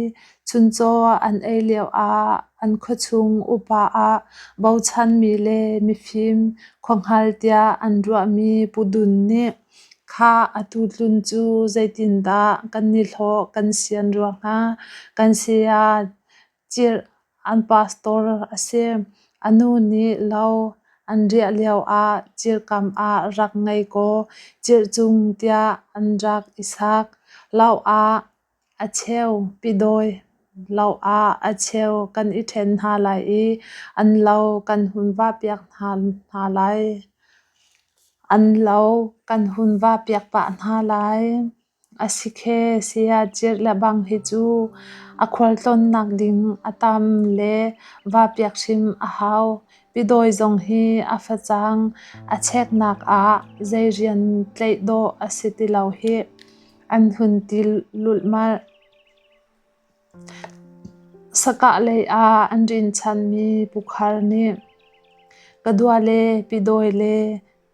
Chuncaw an ei lioah an khuachung upa ah bochanmi le mifim khuahngal tiah an ruahmi Pu Dun nih, “Khah, atu tlun cu zeitindah kan nihlawh kan sian rua hnga? Kan saya Cirh an pastor a si. A nu nih lo an riah lioah cirhkam ah rak ngei kaw cirhcung tiah an rak i sak. Lo ah a cheu pidawi lo ah a cheu kan i ṭhen hna lai i an lo kan hun vahpiak hna lai. An lo kan hun vahpiak pah hna lai. A si khe, saya Cirh lebang hi cu a khualtlawnnak ding a tam le vahpiak hrim a hau. Pidawi zong hi a facang a cheknak ah zei rian tlaih dawh a si ti lo hih, an hun ti lulhmalh. Sakah lei ah an rinchanmi Pu Khar nih, "Ka dua le pidawi le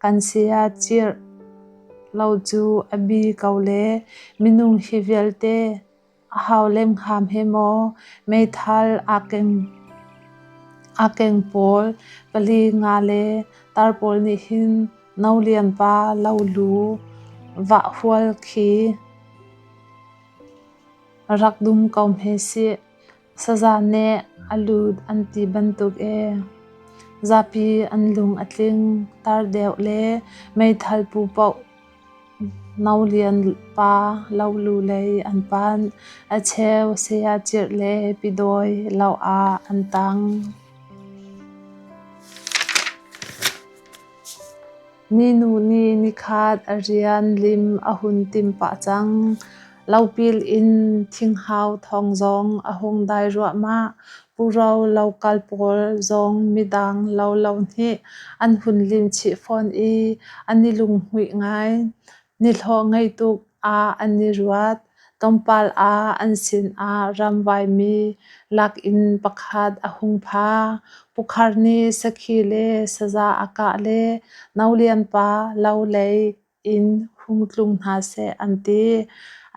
Kan saya cirh lo cu a bi ko le minung hi vialte a hau lem hnga hme maw? Meithal aa keng pawl pali nga le tar pawl nih hin No Lian pa lo lu vah hual khi rak dum ko hme sih. Saza nih a lut an ti bantuk ee. Zapi an lung a tling. Tar deuh le meithal pu paoh No Lian pa lolu lei an panh. A cheu saya Cirh le Pidawi lo ah an tang. Ninu nih nikhat a rian lim a hun tim pah cang. Lopil in thinghau thawng zong a hung dai ruahmah. Puro lokal pawl zong midang lo lo nih an hun lim chih fawn i an i lunghmuih ngai. Nihlawh ngei tuk ah an i ruat. Tlawmpal ah an sinah ramvaimi lakin pakhat a hung pha. Pu Khar nih sakhi le saza a kah le Nolian pa lo lei in hung tlung hna seh an ti.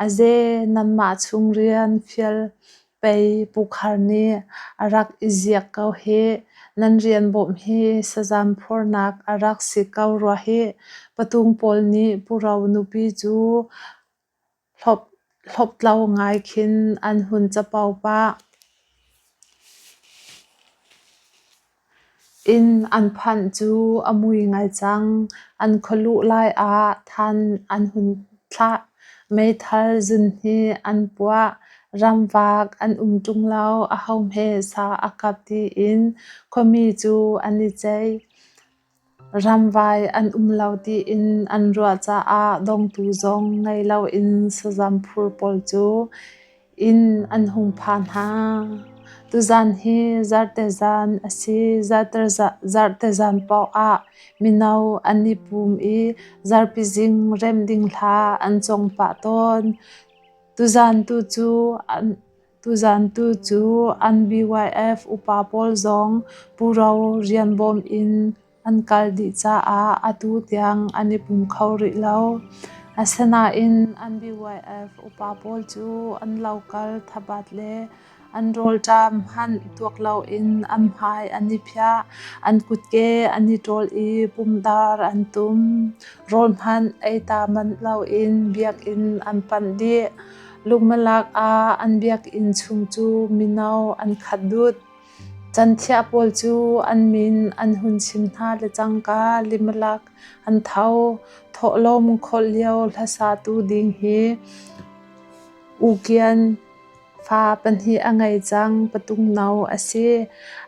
Aze nanmah chung rian fial pei Pu Khar nih a rak i ziak ko hih. Nan rian bawmh hi sazam phurnak a rak si ko rua hih. Patung pawl nih Pu Ro nupi cu hlawptlo ngai khin an hun capo pah. Inn an phanh cu a mui ngai cang. An khualuh lai ah than an hun thlah. Meithal zunhnih an puah. Ramvak an um ṭung lo. Ahohme sa a kap tiin khuami cu an i ceih. Ramvai an um lo tiin an ruah caah dongtu zong ngei loin sazam phur pawl cu inn an hung phan hna. Tuzaan hi zarhte zan a si. Zarhte zan paoh ah mino an i pum i zarhpi zing remh ding hla an cawng pah tawn. Tuzaan tu cu an BYF upa pawl zong Puro rian bawm in an kal dih caah atu tiang an i pum kho rih lo. Asinain an BYF upa pawl cu an lokal thabat le an rawlṭam hmanh tuak loin an hmai an i phiah, an kutke an i ṭawl i pumdar an tum. Rawl hmanh ei ta manh loin biakinn an panh dih. Lungmalak ah an biakinn chung cu mino an khat dut. Canthiah pawl cu an min an hun chim hna le cangka limalak an tho. Thawhlawm khawlh lio hlasatu ding hi U Kian fa pahnih a ngei cang, patung no a si.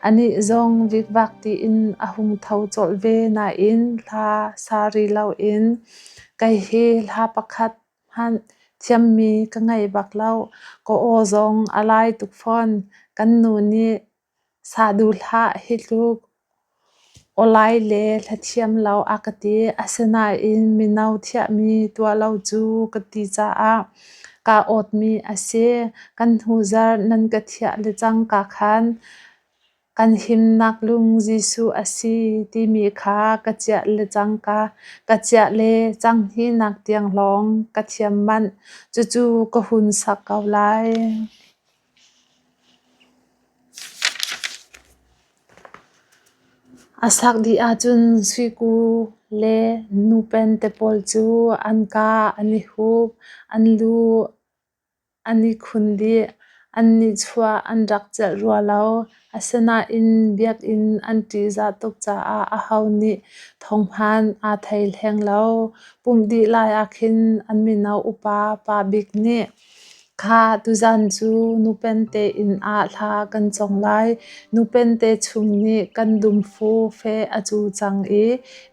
Anih zong vikvak tiin a hung tho colh ve nain hla sa ri loin kei hi hla pakhat hmanh thiammi ka ngei bak lo. Ka aw zong a lai tuk fawn. Kan nu nih sa duh hlah hi tluk awlai le hlathiam lo a ka ti. Asinain mino thiahmi tuah lo cu ka ti caah kaa awtmi a si. Kan hnuzarh nan ka thiah le cangka khan Kan himnak lung Jesuh a si timi kha ka ciah le cangka ka ciah le canghnihnak tiang lawng ka thiam manh. Cucu ka hun sak ko lai. A sak dih ahcun Suiku le Nupen te pawl cu an kaa an i hup, an lu An i khun dih. An nihchuah an rak celh rua lo. Asinain biakinn an ṭihzah tuk caah aho nih thawng hmanh aa thei hleng lo. Pumh dih lai ahkhin an mino upa pa bik nih, Khah, tuzaan cu nupente inn ah hla kan cawng lai. Nupente chung nih kan dumfu feh a cu cang i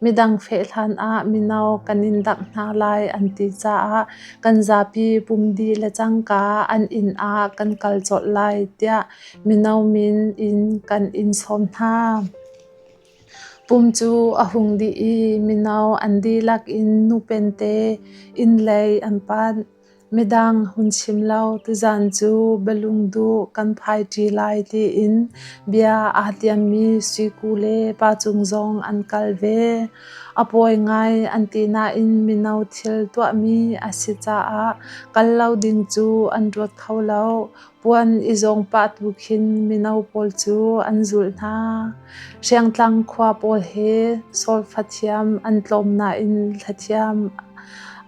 midang feh hlan ah mino kan in dangh hna lai an ti caah Kan zapi pum dih le cangka an inn ah kan kal colh lai tiah mino min in kan in sawm hna. Pum cu a hung dih i mino an dihlak in nupente inn lei an panh. Midang hun chim lo tuzaan cu bialungduh kan phaiṭi lai tiin bia aa tiammi Suiku le Pa Cung zong an kal ve. A pawi ngai an ti nain mino thil tuahmi a si caah kal lo ding cu an ruat kho lo. Puan i zawng pah tu khin mino pawl cu an zulh hna. Hriangtlang khua pawl hi solfa thiam an tlawm nain hlathiam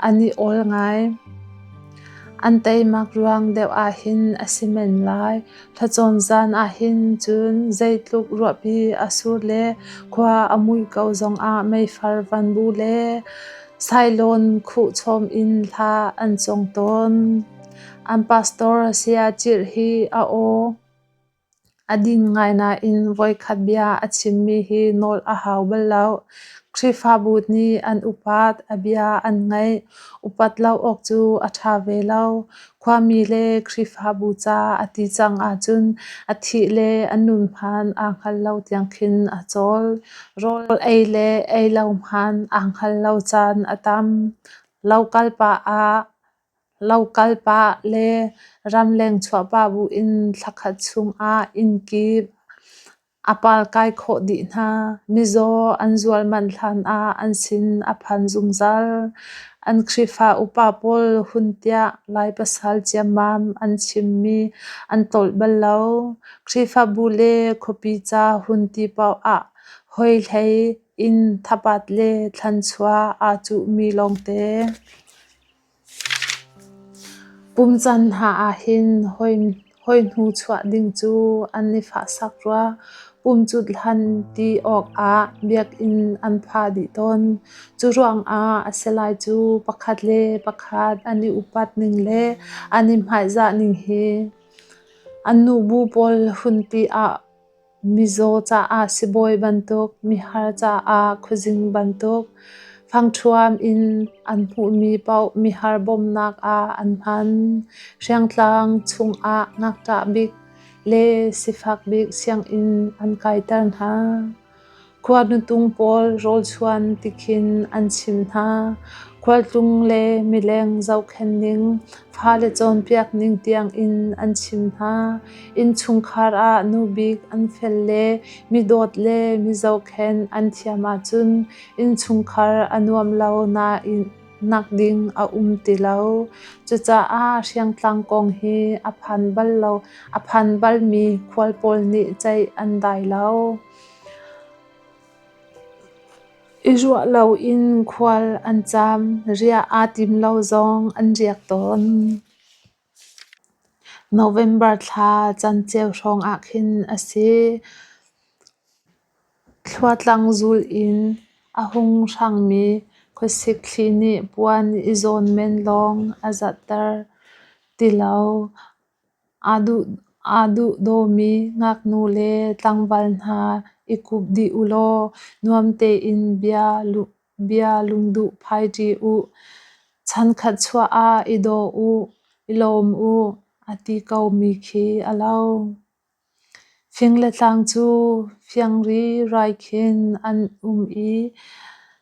an i awl ngai. An teimak ruang deuh ahhin a si men lai. Thlacawn zan ahhin cun zeitluk ruahpi a sur le khua a muih ko zongah meifar vanbu le sailawn khuh chawm in hla an cawng tawn. An pastor Saya Cirh hi a aw a din ngai nain voikhat bia a chimmi hi nawl a hau bal lo. Khrihfabu nih an upat, a bia an ngaih. Upat lo awk cu a ṭha ve lo. Khuami le Khrihfabu ca a ti cang ahcun a thih le a nun hmanh aa hngal lo tiang khin a cawl. Rawl ei le ei lo hmanh aa hngalh lo caan a tam. Lo kal pah le ramleng chuah pah buin thlakhat chungah inn kip a palkai khawh dih hna. Mizaw an zual manh hlan ah an sin a phan zungzal. An Khrihfa upa pawl hun tiah Lai pasal ciammam an chimmi an tlolh bal lo. Khrihfabu le khuapi ca hun ti paoh ah hawi hlei in thapat le thlanchuah aa cuhmi lawngte. Pumh caan hna ahhin hawi hnu chuah ding cu an i fahsak rua. Pumh cut hlan ti awk ah biakinn an pha dih tawn. Cu ruangah a si lai cu pakhat le pakhat an i upat ning le an i hmaizah ning hi. An nubu pawl hun ti ah mizaw caah sibawi bantuk, mihar caah khuazing bantuk, fangṭhuam in an hmuhmi paoh mihar bawmhnak ah an hman. Hriangtlang chungah ngakṭah bik le sifak bik sianginn an kaiter hna. Khua nutung pawl rawlchuan ti khin an chimh hna. Khualtlung le mileng zohkhenh ning, fale cawnpiak ning tiangin an chimh hna. Innchungkhar ah nu bik an fel le mi dawt le mi zohkhenh an thiam ahcun innchungkhar a nuam lo nain nak ding a um ti lo. Cucaah hriangtlang kong hi a phan balmi khual pawl nih ceih an dai lo. I ruah loin khual an caam, riah aa tim lo zong an riak tawn. November thla canceo hrawng ah khin a si. Thluatlang zul in a hung hrangmi khuasik thli nih puan i zawn men lawng a zatter ti lo. Aa duhdawmi ngaknu le tlangval hna i kup dih ulaw nuam tein bia lungduh phai ṭi u. Chankhat chuah ah i daw u, i lawm u, a ti ko mi khi a lo. Fing le tlang cu fiang rirai khin an um i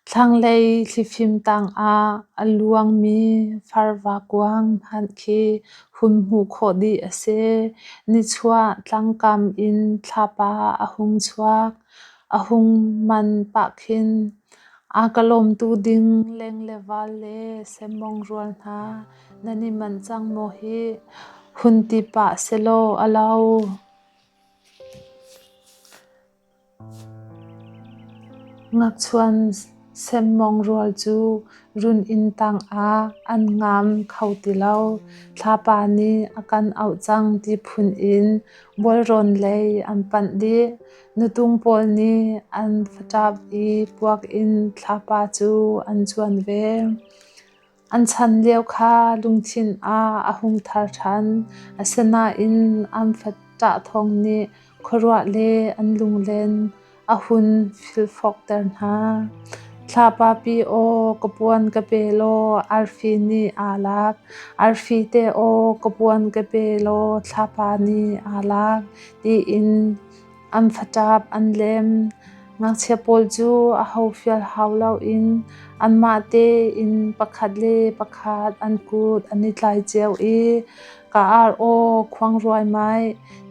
thlanglei thlifim tangah a luangmi farva kuang hmanh khi hun hmuh khawh dih a si. Nichuah tlangkam in thlapa a hung chuak. A hung man pah khin a ka lawmtu ding leng le val le semmawng rual hna nan i manh cang maw hih? Hun ti pah sehlaw a lo. Ngakchuan semmawng rual cu run-inn tangah an ngam kho ti lo. Thlapa nih a kan auh cang ti phun in bualrawn lei an panh dih. Nutung pawl nih an faṭap i puak in thlapa cu an cuan ve. An chan lio kha lungthin ah a hung thar ṭhan. Asinain an faṭah thawng nih khuaruah le an lunglen a hun filfawkter hna. Thlapapi aw ka puan ka pe law arfi nih aa lak. Arfi te aw ka puan ka pe law thlapa nih aa lak tiin an faṭap an lem. Ngakchia pawl cu aho fial hau loin anmah tein pakhat le pakhat an kut an i tlai cio i ka ar aw khuang ruaimai,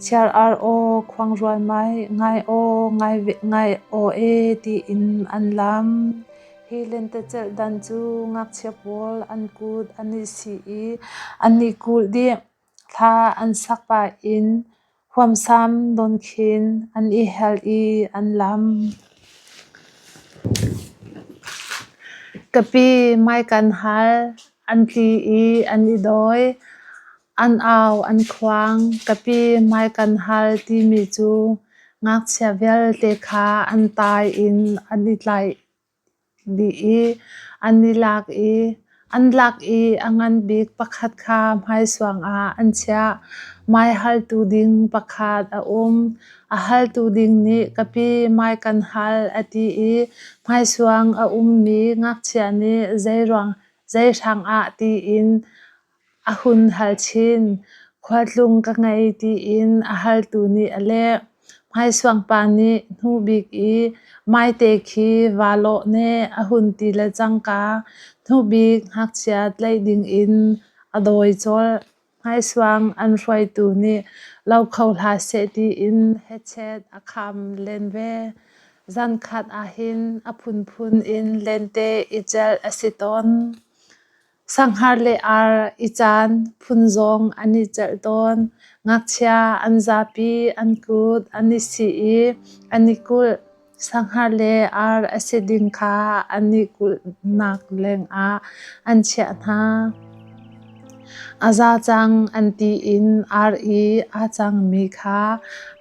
chiar ar aw khuang ruaimai, ngai aw ngai aw e tiin an lam. Hi lentecelh dan cu ngakchia pawl an kut an i sih i an i kulh dih. Thla an sak pah in huamsam nawn khin an i hel i an lam. Ka pi mai kan hal, an tli i an i dawi. An au an khuang. Ka pi mai kan hal timi cu ngakchia vialte kha an tai in an i tlaih dih i an lak i a ngan bik pakhat kha hmaisuang ah an chiah. Mai haltu ding pakhat a um. A haltu ding nih ka pi mai kan hal a ti i hmaisuang a ummi ngakchia nih zeihrang ah tiin. A hun hal chin. Khualtlung ka ngei tiin a haltu nih a leh. Hmaisuang pa nih hnubik i maite khi vaa lawh ne a hun ti le cangka hnubik ngakchia tlaih dingin a dawi colh. Hmaisuang an hruaitu nih lo kho hlah seh tiin hechet a kham len ve. Zankhat ahhin a phunphun in lente i celh a si tawn. Sahngar le ar i caan phun zong an i celh tawn. Ngakchia an zapi an kut an i sih i an i kulh. Sahngar le ar a si ding kha an i kulhnak lengah an chiah hna. A za cang an ti in ar i aa cangmi kha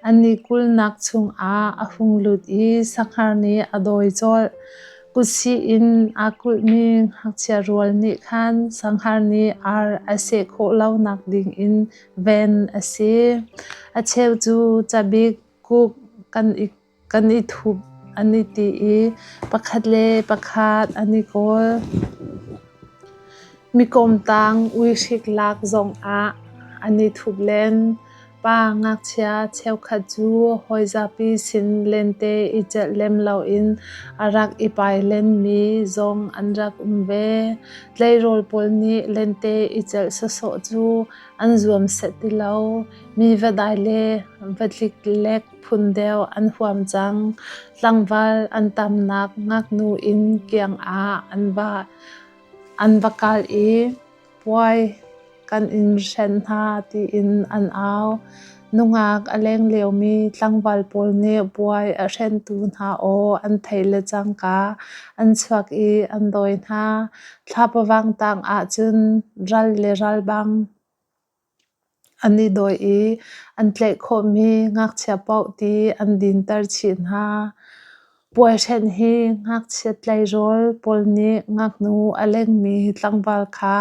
an i kulhnak chungah a hung lut i sahngar nih a dawi colh. Kutsih in aa kulhmi ngakchia rual nih khan sahngar nih ar a seh khawh lonak dingin ven a si. A cheu cu cabik kuk kan i thup an i ti i pakhat le pakhat an i kawl. Mikawmtang uihrik lak zongah an i thup len. Pa ngakchia cheukhat cu hawi zapi sin lente i celh lem loin a rak i pai lenmi zong an rak um ve. Tleirawl pawl nih lente i celh sawsawh cu an zuam set ti lo. Mi va dai le va tliklek phun deuh an huam cang. Tlangval an tamnak ngaknu inn kiang ah an va kal i puai kan in hren hna tiin an au. Nungak a leng liomi tlangval pawl nih puai a hrentu hna aw an theih le cangka an chuak i an dawi hna. Thlapavang tang ahcun ral le ral bang an i dawi i an tlaih khawhmi ngakchia paoh ti an dinter chih hna. Puaihren hi ngakchia tleirawl pawl nih ngaknu a lengmi tlangval kha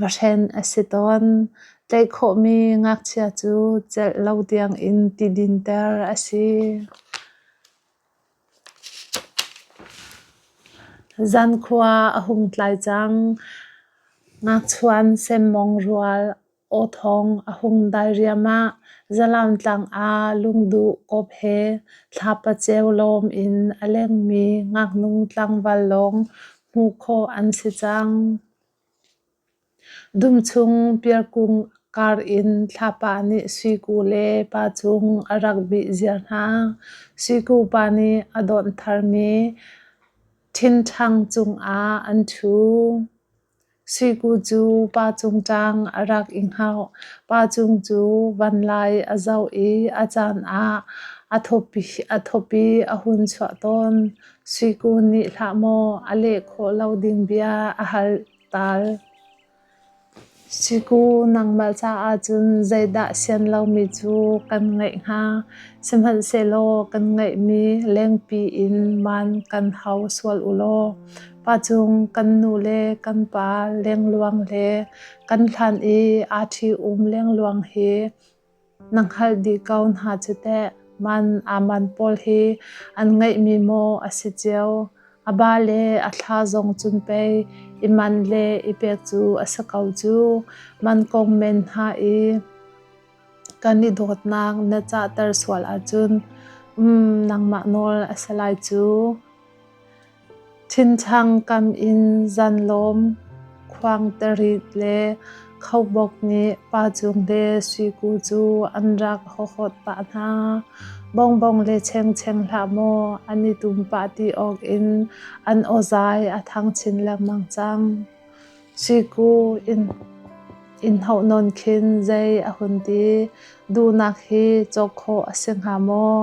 va hren a si tawn. Tlaih khawhmi ngakchia cu celh lo tiangin ti dinter a si. Zankhua a hung tlai cang. Ngakchuan semmawng rual Aw thawng a hung dai riahmah. Zalam tlang ah lungduh kawp he thlapa ceu lawm in a lengmi ngaknu tlangval lawng hmuh khawh an si cang. Dum chung piarkung kar in thlapa nih Suiku le Pa Cung a rak bih ziar hna. Suiku pa nih a dawnh tharmi ṭhinṭhang cungah an ṭhu. Suiku cu Pa Cung ṭang a rak i hngauh. Pa Cung cu vanlai a zoh i a caan ah a thawpi a hun chuah tawn. Suiku nih hlah maw a leh khawh lo ding bia a hal tal. Suiku, nangmah caah cun zeidah sian lomi cu kan ngeih hnga? Sihmanhsehlaw kan ngeihmi lengpi in man kan hau sual u law Pa Cung, kan nu le kan pa lengluang le kan hlan i aa ṭhi-um lengluang hi na hngalh dih ko hna cu teh. Man aa man pawl hi an ngeihmi maw a si cio? A ba le a thla zong cun pei i man le i pek cu a si ko cu. Man kong men hna i kan i dawtnak na cahter sual ahcun nangmah nawl a si lai cu. Ṭhinṭhang kam in zanlawm khuangterit le khobok nih Pa Cung le Suiku cu an rak hawhawt pah hna. Bongbong le chengcheng hlah maw an i tum pah ti awk in an awzai a thang chin lengmang cang. Suiku in hauh nawn khin zei a hun ti. Duhnak hi cawk khawh a si hnga maw?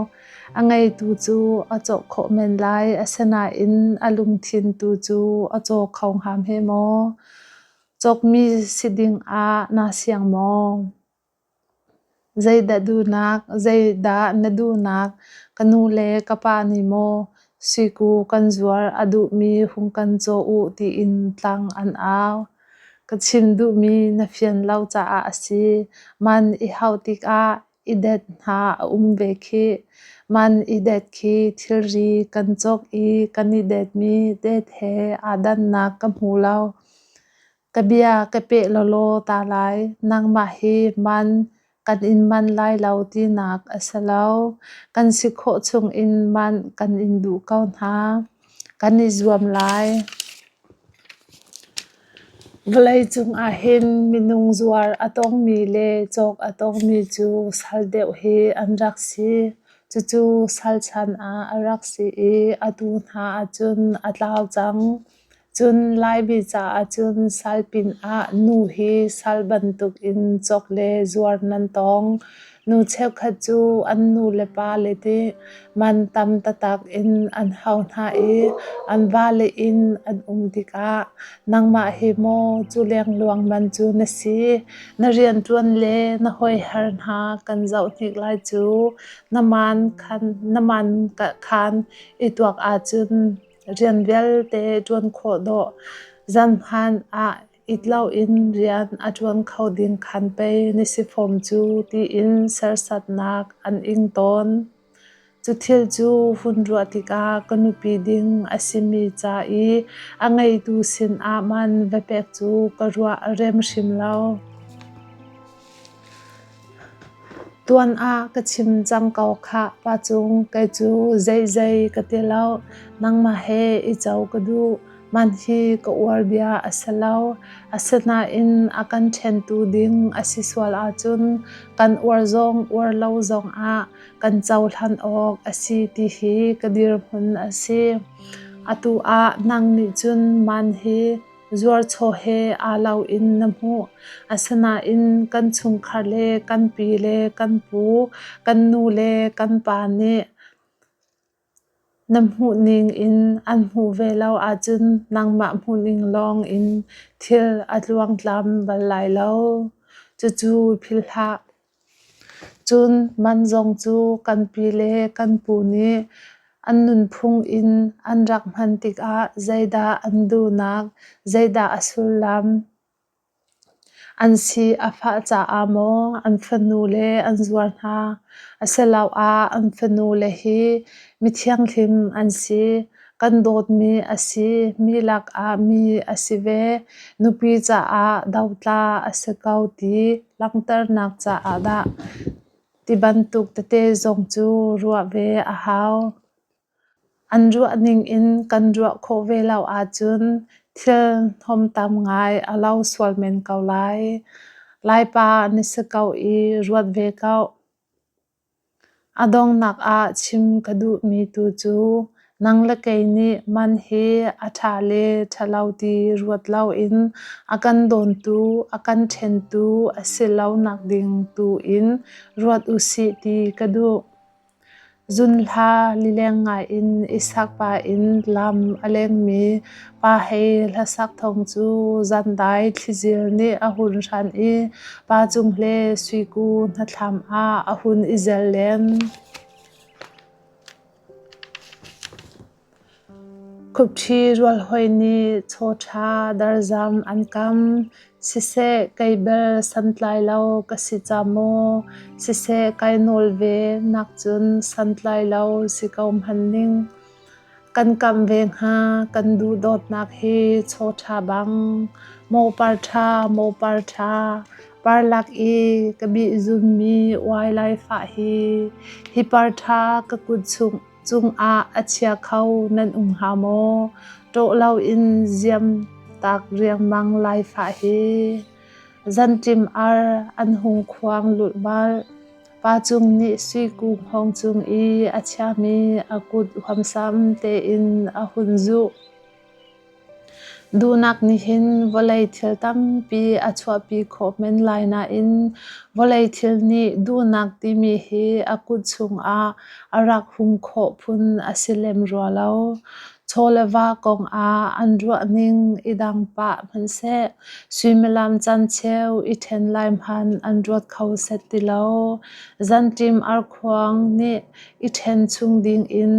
A ngeitu cu a cawk khawh men lai, asinain a lungthin tu cu a caw kho hnga hme maw? Cawkmi si dingah naa siang maw? Zeidah duhnak, zeidah na duhnak? Ka nu le ka pa nih maw suiku kan zuar a duhmi hung kan caw u tiin tlang an au. Ka chim duhmi na fian lo caah a si. Man i hauh tikah i det hna a um ve khih. Man i det khi thilri kan cawk i kan i detmi det he aa dannak ka hmu lo. Ka bia ka peh lawlaw ta lai. Nangmah hi man kan in man lai lo tinak a si lo. Kan si khawh chungin man kan in duh ko hna. Kan i zuam lai. Vawleicung ahhin minung zuar a tongmi le cawk a tongmi cu sal deuh hi an rak si. Cucu sal chan ah a rak si i atu hna ahcun a tlau cang. Cun Laimi caah cun sal pinah nu hi sal bantukin cawk le zuar nan tong. Nu cheukhat cu an nu le pa le nih man tam taktak in an hau hna i an vale inn an um tikah nangmah hi maw cu lengluang man cu na si? Na rianṭuan le na hawiher hna kan zoh hnik lai cu na man khan i tuak ahcun rian vialte ṭuan khawh dawh zanhmanh ah it loin rian a ṭuan kho ding khan pei na si fom cu tiin serhsatnak an ing tawn. Cu thil cu hun ruah tikah ka nupi ding a simi ca i a ngeitu sinah man va pek cu ka ruah a rem hrim lo. Tuan ah ka chim cang ko khah Pa Cung, kei cu zeizei ka ti lo. Nangmah he i co ka duh. Man hi ka uar bia a si lo. Asinain a kan ṭhentu ding a si sual ahcun kan uar zong uar lo zongah kan cohlan awk a si ti hi ka dirhmun a si. Atu ah nang nih cun man hi zuarchaw he aa lo in na hmuh. Asinain kan chungkhar le kan pi le kan pu, kan nu le kan pa nih na hmuhning in an hmuh ve lo ahcun nangmah hmuhning lawng in thil a tluangtlam bal lai lo. Cucu philh hlah. Cun man zong cu kan pi le kan pu nih an nunphung in an rak hman tikah zeidah an duhnak, zeidah a sullam, an si a fah caah maw an fanule an zuar hna, asiloah an fanule hi mithianghlim an si, kan dawtmi a si, mi lakah mi a si ve, nupi caah dotla a si ko ti langhternak caah dah ti bantuk tete zong cu ruah ve a hau. An ruahning in kan ruah khawh ve lo ahcun thil hnawmtam ngai a lo sual men ko lai. Laipa na si ko i ruat ve ko. A donghnak ah chim ka duhmi tu cu nang le kei nih man hi a ṭha le ṭhalo ti ruat loin a kan dawntu, a kan ṭhentu a si lonak ding tu in ruat usih ti ka duh. Zunhla lileng ngaiin i sak pah in lam a lengmi pa hei hlasak thawng cu zandai thlizil nih a hun hran i Pa Cung le Suiku hnathlam ah a hun i zel len. Khupṭhi rualhawi nih chawṭha darzam an kam. Siseh kei bel santlai lo ka si ca maw? Siseh kai nawl ve nakcun santlai lo si ko hmanh ning. Kan kam ve hnga kan duhdawtnak hi chawṭha bang. Maw par ṭha, maw par ṭha, par lak i ka bihzummi uai lai fah hi. Hi par ṭha ka kut chung cungah a chia kho nan um hnga maw? Ṭawh loin ziam tak riangmang lai fah hi. Zanṭim ar an hung khuang lulhmalh. Pa Cung nih Suiku hngawng cung i a chiami a kut huamsam tein a hun zuh. Duhnak nih hin vawlei thil tampi a chuahpi khawh men lai nain vawlei thil nih duhnak timi hi a kut chungah a rak hum khawh phun a si lem rua lo. Chaw le va kongah an ruahning i dang pah hmanhseh suimilam caancheu i ṭhen lai hmanh an ruat kho set ti lo. Zanṭim arkhuang nih i ṭhen chung dingin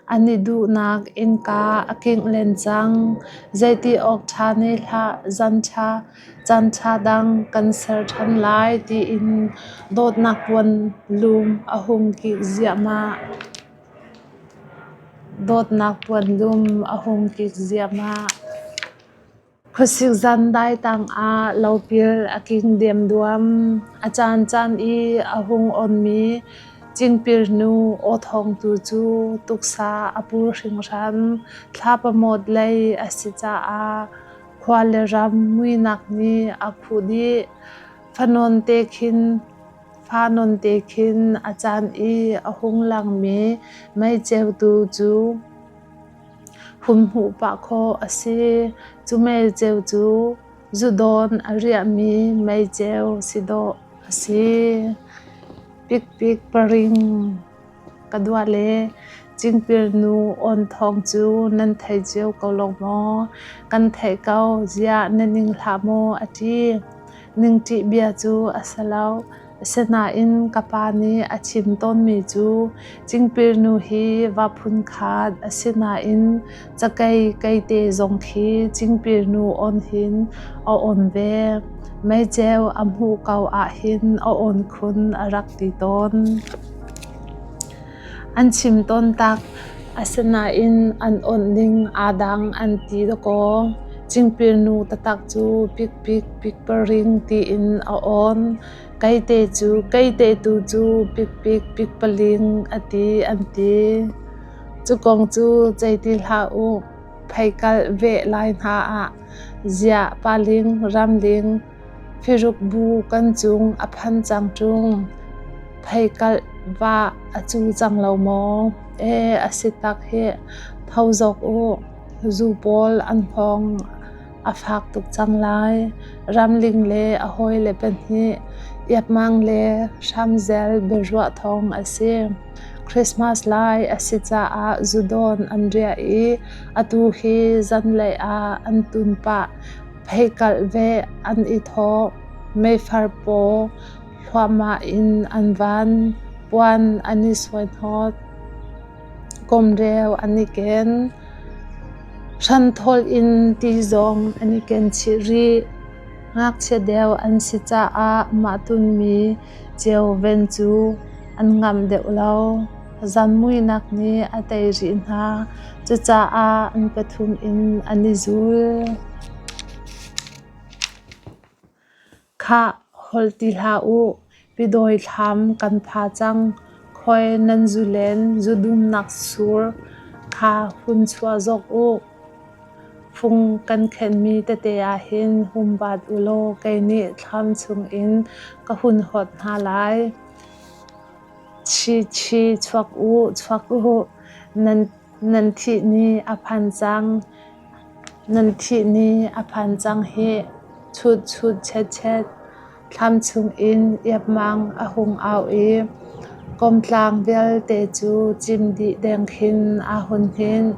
An i duhnak innka a kingh len cang. Zeiti awk ṭha ne hlah, zan ṭha, caan ṭha dang kan ser ṭhan lai tiin dawtnak puan lum a hung kik ziahmah. Dawtnak puan lum a hung kik ziahmah. Khuasik zandai tangah lopil a king diamduam. A caancaan i a hung onmi cingpirnu aw thawng tu cu tuksa a pur hringhran. Thlapa mawt lei a si caah khua le ram muihnak nih a khuh dih. Fa nawn te khin a caan i a hung langmi meiceu tu cu hun hmuh pah khawh a si. Cu meiceu cu zudawn a riahmi meiceu si dawh a si. Pikpik paring ka dua le cingpirnu awn thawng cu nan thei cio ko lo maw? Kan theih ko, ziah na ning hlah maw a ti. Ningṭih bia cu a si lo. Asinain ka pa nih a chim tawnmi cu cingpirnu hi va phunkhat a si nain cakei keite zong khi cingpirnu awn hin a awn ve. Meiceu a hmuh ko ahhin a awn khun a rak ti tawn. An chim tawn tak. Asinain an awnh ning aa dang an ti dakaw. Cingpirnu taktak cu pikpik pikparing tiin a awn. Keite cu keite tu cu pikpik pikpaling a ti an ti. Cu kong cu cei ti hlah u. Pheikalh veh lai hna ah ziah paling ramling Firuk bu kan cung a phan cang ṭung. Pheikalh va a cu cang lo maw? Ee, a si tak hih. Tho zawk u. Zu pawl an hngawng a fak tuk cang lai. Ramling le a hawile pahnih Iapmang le Hramzel biaruah thawng a si. Christmas lai a si caah zudawn an riah i atu hi zanlei ah an tun pah. Pheikalh ve an i thawh. Meifar paw hluahmah in an van. Puan an i suaihnawt. Kawmreu an i ken. Hranthawl in ti zong an i ken chih rih. Ngakchia deuh an si caah mah tunmi cio ven cu an ngamh deuh lo. Zan muihnak nih a tei rih hna. Cucaah an pathum in an i zul. Khah, holh ti hlah u. Pidawi thlam kan pha cang. Khoi nan zulen zudumnak sur kha hun chuah zawk u. Fung kan khenmi tete ah hin hum bat u law kei nih thlam chungin ka hun hawt hna lai. Chi chi chuak u, chuak u. Nan Nan thih ni a phan cang. Nan thih ni a phan cang hih. Chut chut chet chet. Thlam chungin iapmang a hung au i kawmtlang vialte cu cim dih deng khin aa hun hnin.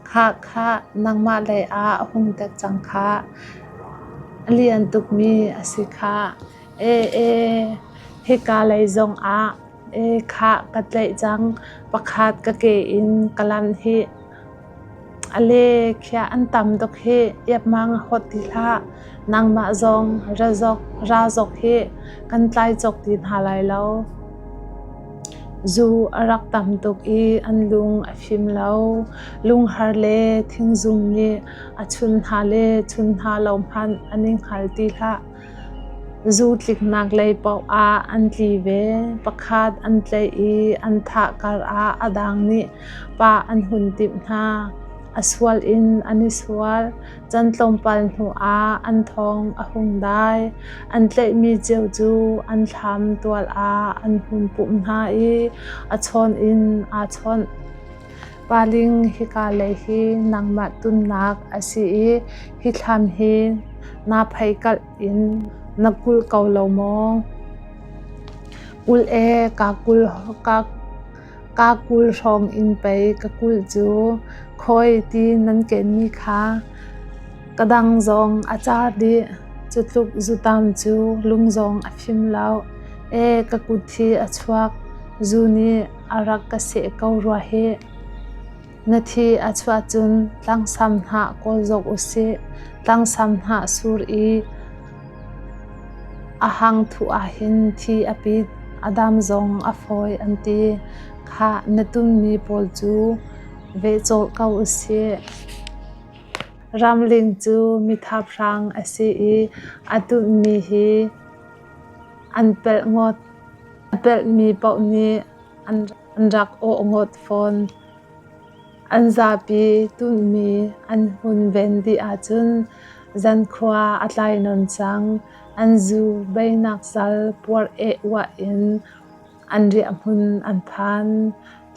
Khah khah, nangmah lei ah a hung tek cang khah. A lian tukmi a si khah. Ee ee, hika lei zongah Ee khah, ka tlaih cang. Pakhat ka ke in ka lamh hih. A le khiah an tam tuk hih. Iapmang hawt ti hlah. Nangmah zong ra zok, ra zok hih. Kan tlai cawk ti hna lai lo. Zu a rak tam tuk i an lung a fim lo. Lunghar le thingzum nih a chun hna le chun hna lo hmanh an i hngal ti hlah. Zu tliknak lei paoh ah an tli ve. Pakhat an tlaih i an thah karah a dang nih pah an hun timh hna. A sual in an i sual. Can tlawmpal hnuah an thawng a hung dai. An tlaihmi cio cu an thlam tual ah an hun pumh hna i a chawn in aa chawnh. Paling hika lei hi nangmah tunnak a si i hi thlam hi naa pheikalh in na kulh ko lo maw? Kulh ee, kaa kul hrawng in pei ka kulh cu. Khawi ti nan kenmi kha ka dang zong a car dih. Cu tluk zutam cu lung zong a fim lo. Ee, ka kut hi a chuak. Zu nih a rak ka seh ko rua hih. Na thi a chuah cun tlangsam hnah kawl zok usih. Tlangsam hnah sur i a hang thuh ahhin thi a pit, a dam zong a fawi an ti. Khah, na tummi pawl cu veh cawlh ko usih. Ramling cu mithaprang a si i a tunhmi hi an pelh ngawt. A pelhmi paoh nih an rak awh ngawt fawn. An zapi tunhmi an hun ven dih ahcun zankhua a tlai nawn cang. An zu beinak zal puar eh uah in an riahhmun an phan.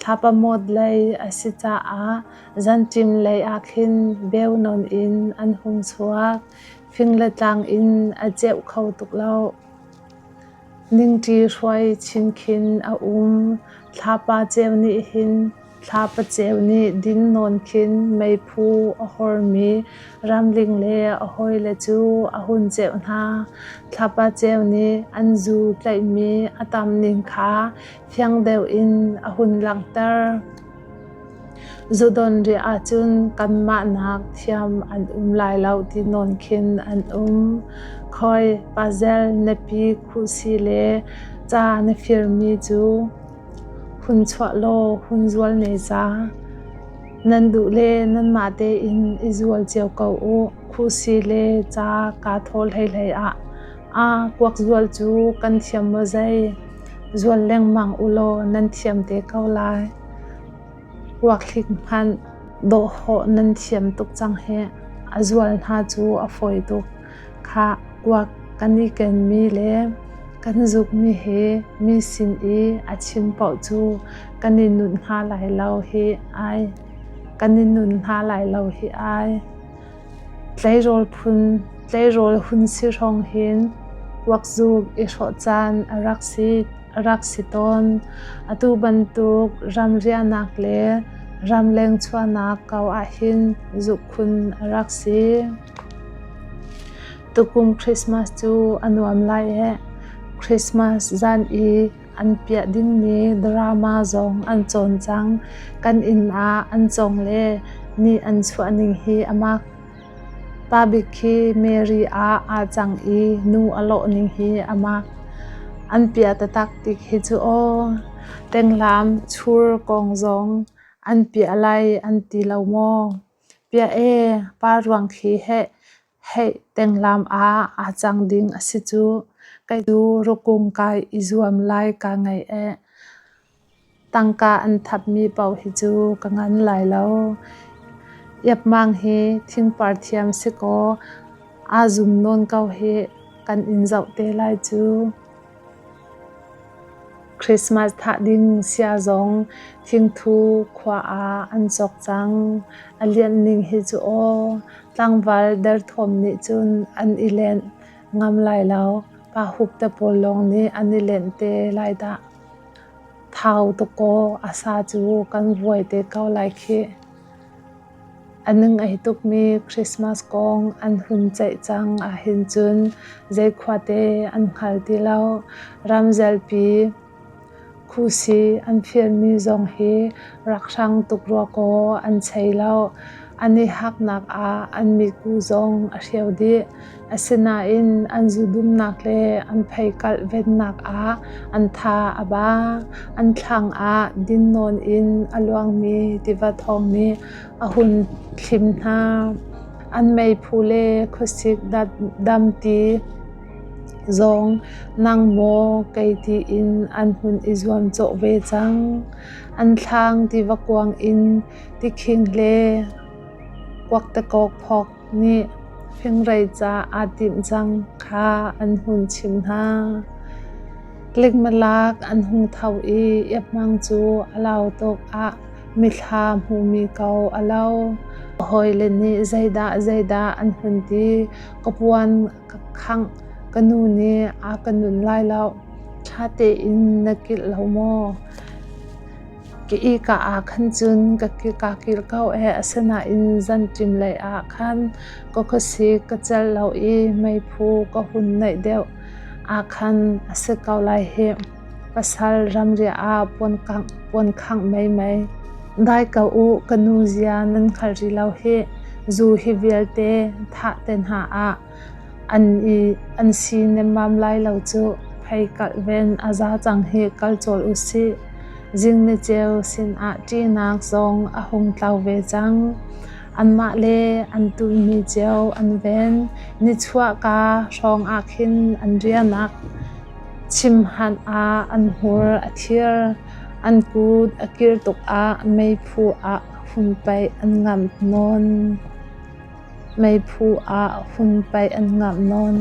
Thlapa mawt lei a si caah zanṭim lei ah khin beu nawn in an hung chuak. Fing le tlang in a ceuh kho tuk lo. Ningṭi hruai chinkhin a um. Thlapa ceu nih hin thlapa ceu nih din nawn khin meiphu a hormi ramling le a hawile cu a hun ceuh hna. Thlapa ceu nih an zu tlaihmi a tam ning kha fiang deuh in a hun langhter. Zudon riah ahcun kanmah nak thiam an um lai lo ti nawn khin an um. Khoi pazel na pi khuhsi le ca na firmi cu hun chuah law hun zual ne ca. Nan duh le nanmah tein i zual cio ko u. Khuhsi le ca kaa thawl hleihlei ah aa kuak zual cu kan thiam maw zei. Zual lengmang u law nan thiam te ko lai. Kuakhlik hmanh dawhawh nan thiam tuk cang hih. A zual hna cu a fawi tuk. Khah, kuak kan i kenmi le kan zukmi hi mi sin i a chim paoh cu kan i nunh hna lai lo hih ai. Kan i nun hna lai lo hih ai. Tleirawl phun, tleirawl hun si hrawng hin kuakzuk i hrawh caan a rak si. A rak si tawn. Atu bantuk ramriahnak le ramleng chuahnak ko ahhin zukhun a rak si. Tukum Christmas cu a nuam lai eh. Christmas zan i an piah dingmi drama zong an cawn cang. Kan inn ah an cawng le nih an chuah ning hi a mak. Pa bik khi Mary ah aa cang i nu a lawh ning hi a mak. An piah taktak ti khi cu aw. Tenglam chur kong zong an piah lai an ti lo maw? Piah ee, pa ruang khi heh heih tenglam ah aa cang ding a si cu. Kei cu rukung kai i zuam lai kaa ngaih eh. Tangka an thapmi paoh hi cu ka ngan lai lo. Iapmang hi thingpar thiam si kaw aa zum nawn ko hih. Kan in zoh te lai cu. Christmas thah ding sia zong thingthu khua ah an cawk cang. A lianh ning hi cu aw, tlangval derthawm nih cun an i lenh ngam lai lo. Pa hup te pawl lawng nih an i lenh te lai dah. Thau tuk kaw a sa cu kan vuai te ko lai khih. A ning-ei tukmi Christmas kong an hun ceih cang ahhin cun zei khuate an hngal ti lo. Ramzelpi khuhsi an firmi zong hi rak hrang tuk rua kaw an chei lo. An i haknak ah an mitku zong a hreu dih. Asinain an zudumnak le an pheikalh vennak ah an tha a ba. An thlang ah dinnawn in a luangmi tiva thawng nih a hun thlim hna. An meiphu le khuasik damti zong nang maw kei tiin an hun i zuamcawh ve cang. An thlang tiva kuang in tikhing le kuaktekawk phawk nih fingrei ca aa timh cang kha an hun chim hna. Tlikmalak an hung tho i iapmang cu a lau tuk ah mithla hmumi ko a lo. A hawile nih zeidah zeidah an hun ti. Ka puan ka khangh, ka nu nih a ka nun lai lo. Ṭha tein na kilh lo maw? Ka ihka ah khan cun ka kil ko ee, asinain zanṭim lei ah khan ka khuasik ka celh lo i meiphu ka hun naih deuh ah khan a si ko lai hih. Pasal ramriah ah puan khangh meimei. Dai ko u, ka nu zia nan hngal rih lo hih. Zu hi vialte thah te hna ah An i an si nemmam lai lo cuh. Phei kalh ven a za cang hih kal cawl usih. Zing niceu sinah ṭihnak zong a hung tlau ve cang. Anmah le an tuihmi cio an ven. Nichuahka hrawng ah khin an riahnak chimhhanh ah an hmur a thir. An kut a kir tuk ah meiphu ah hun paih an ngamh nawn. Meiphu ah hun paih an ngamh nawn.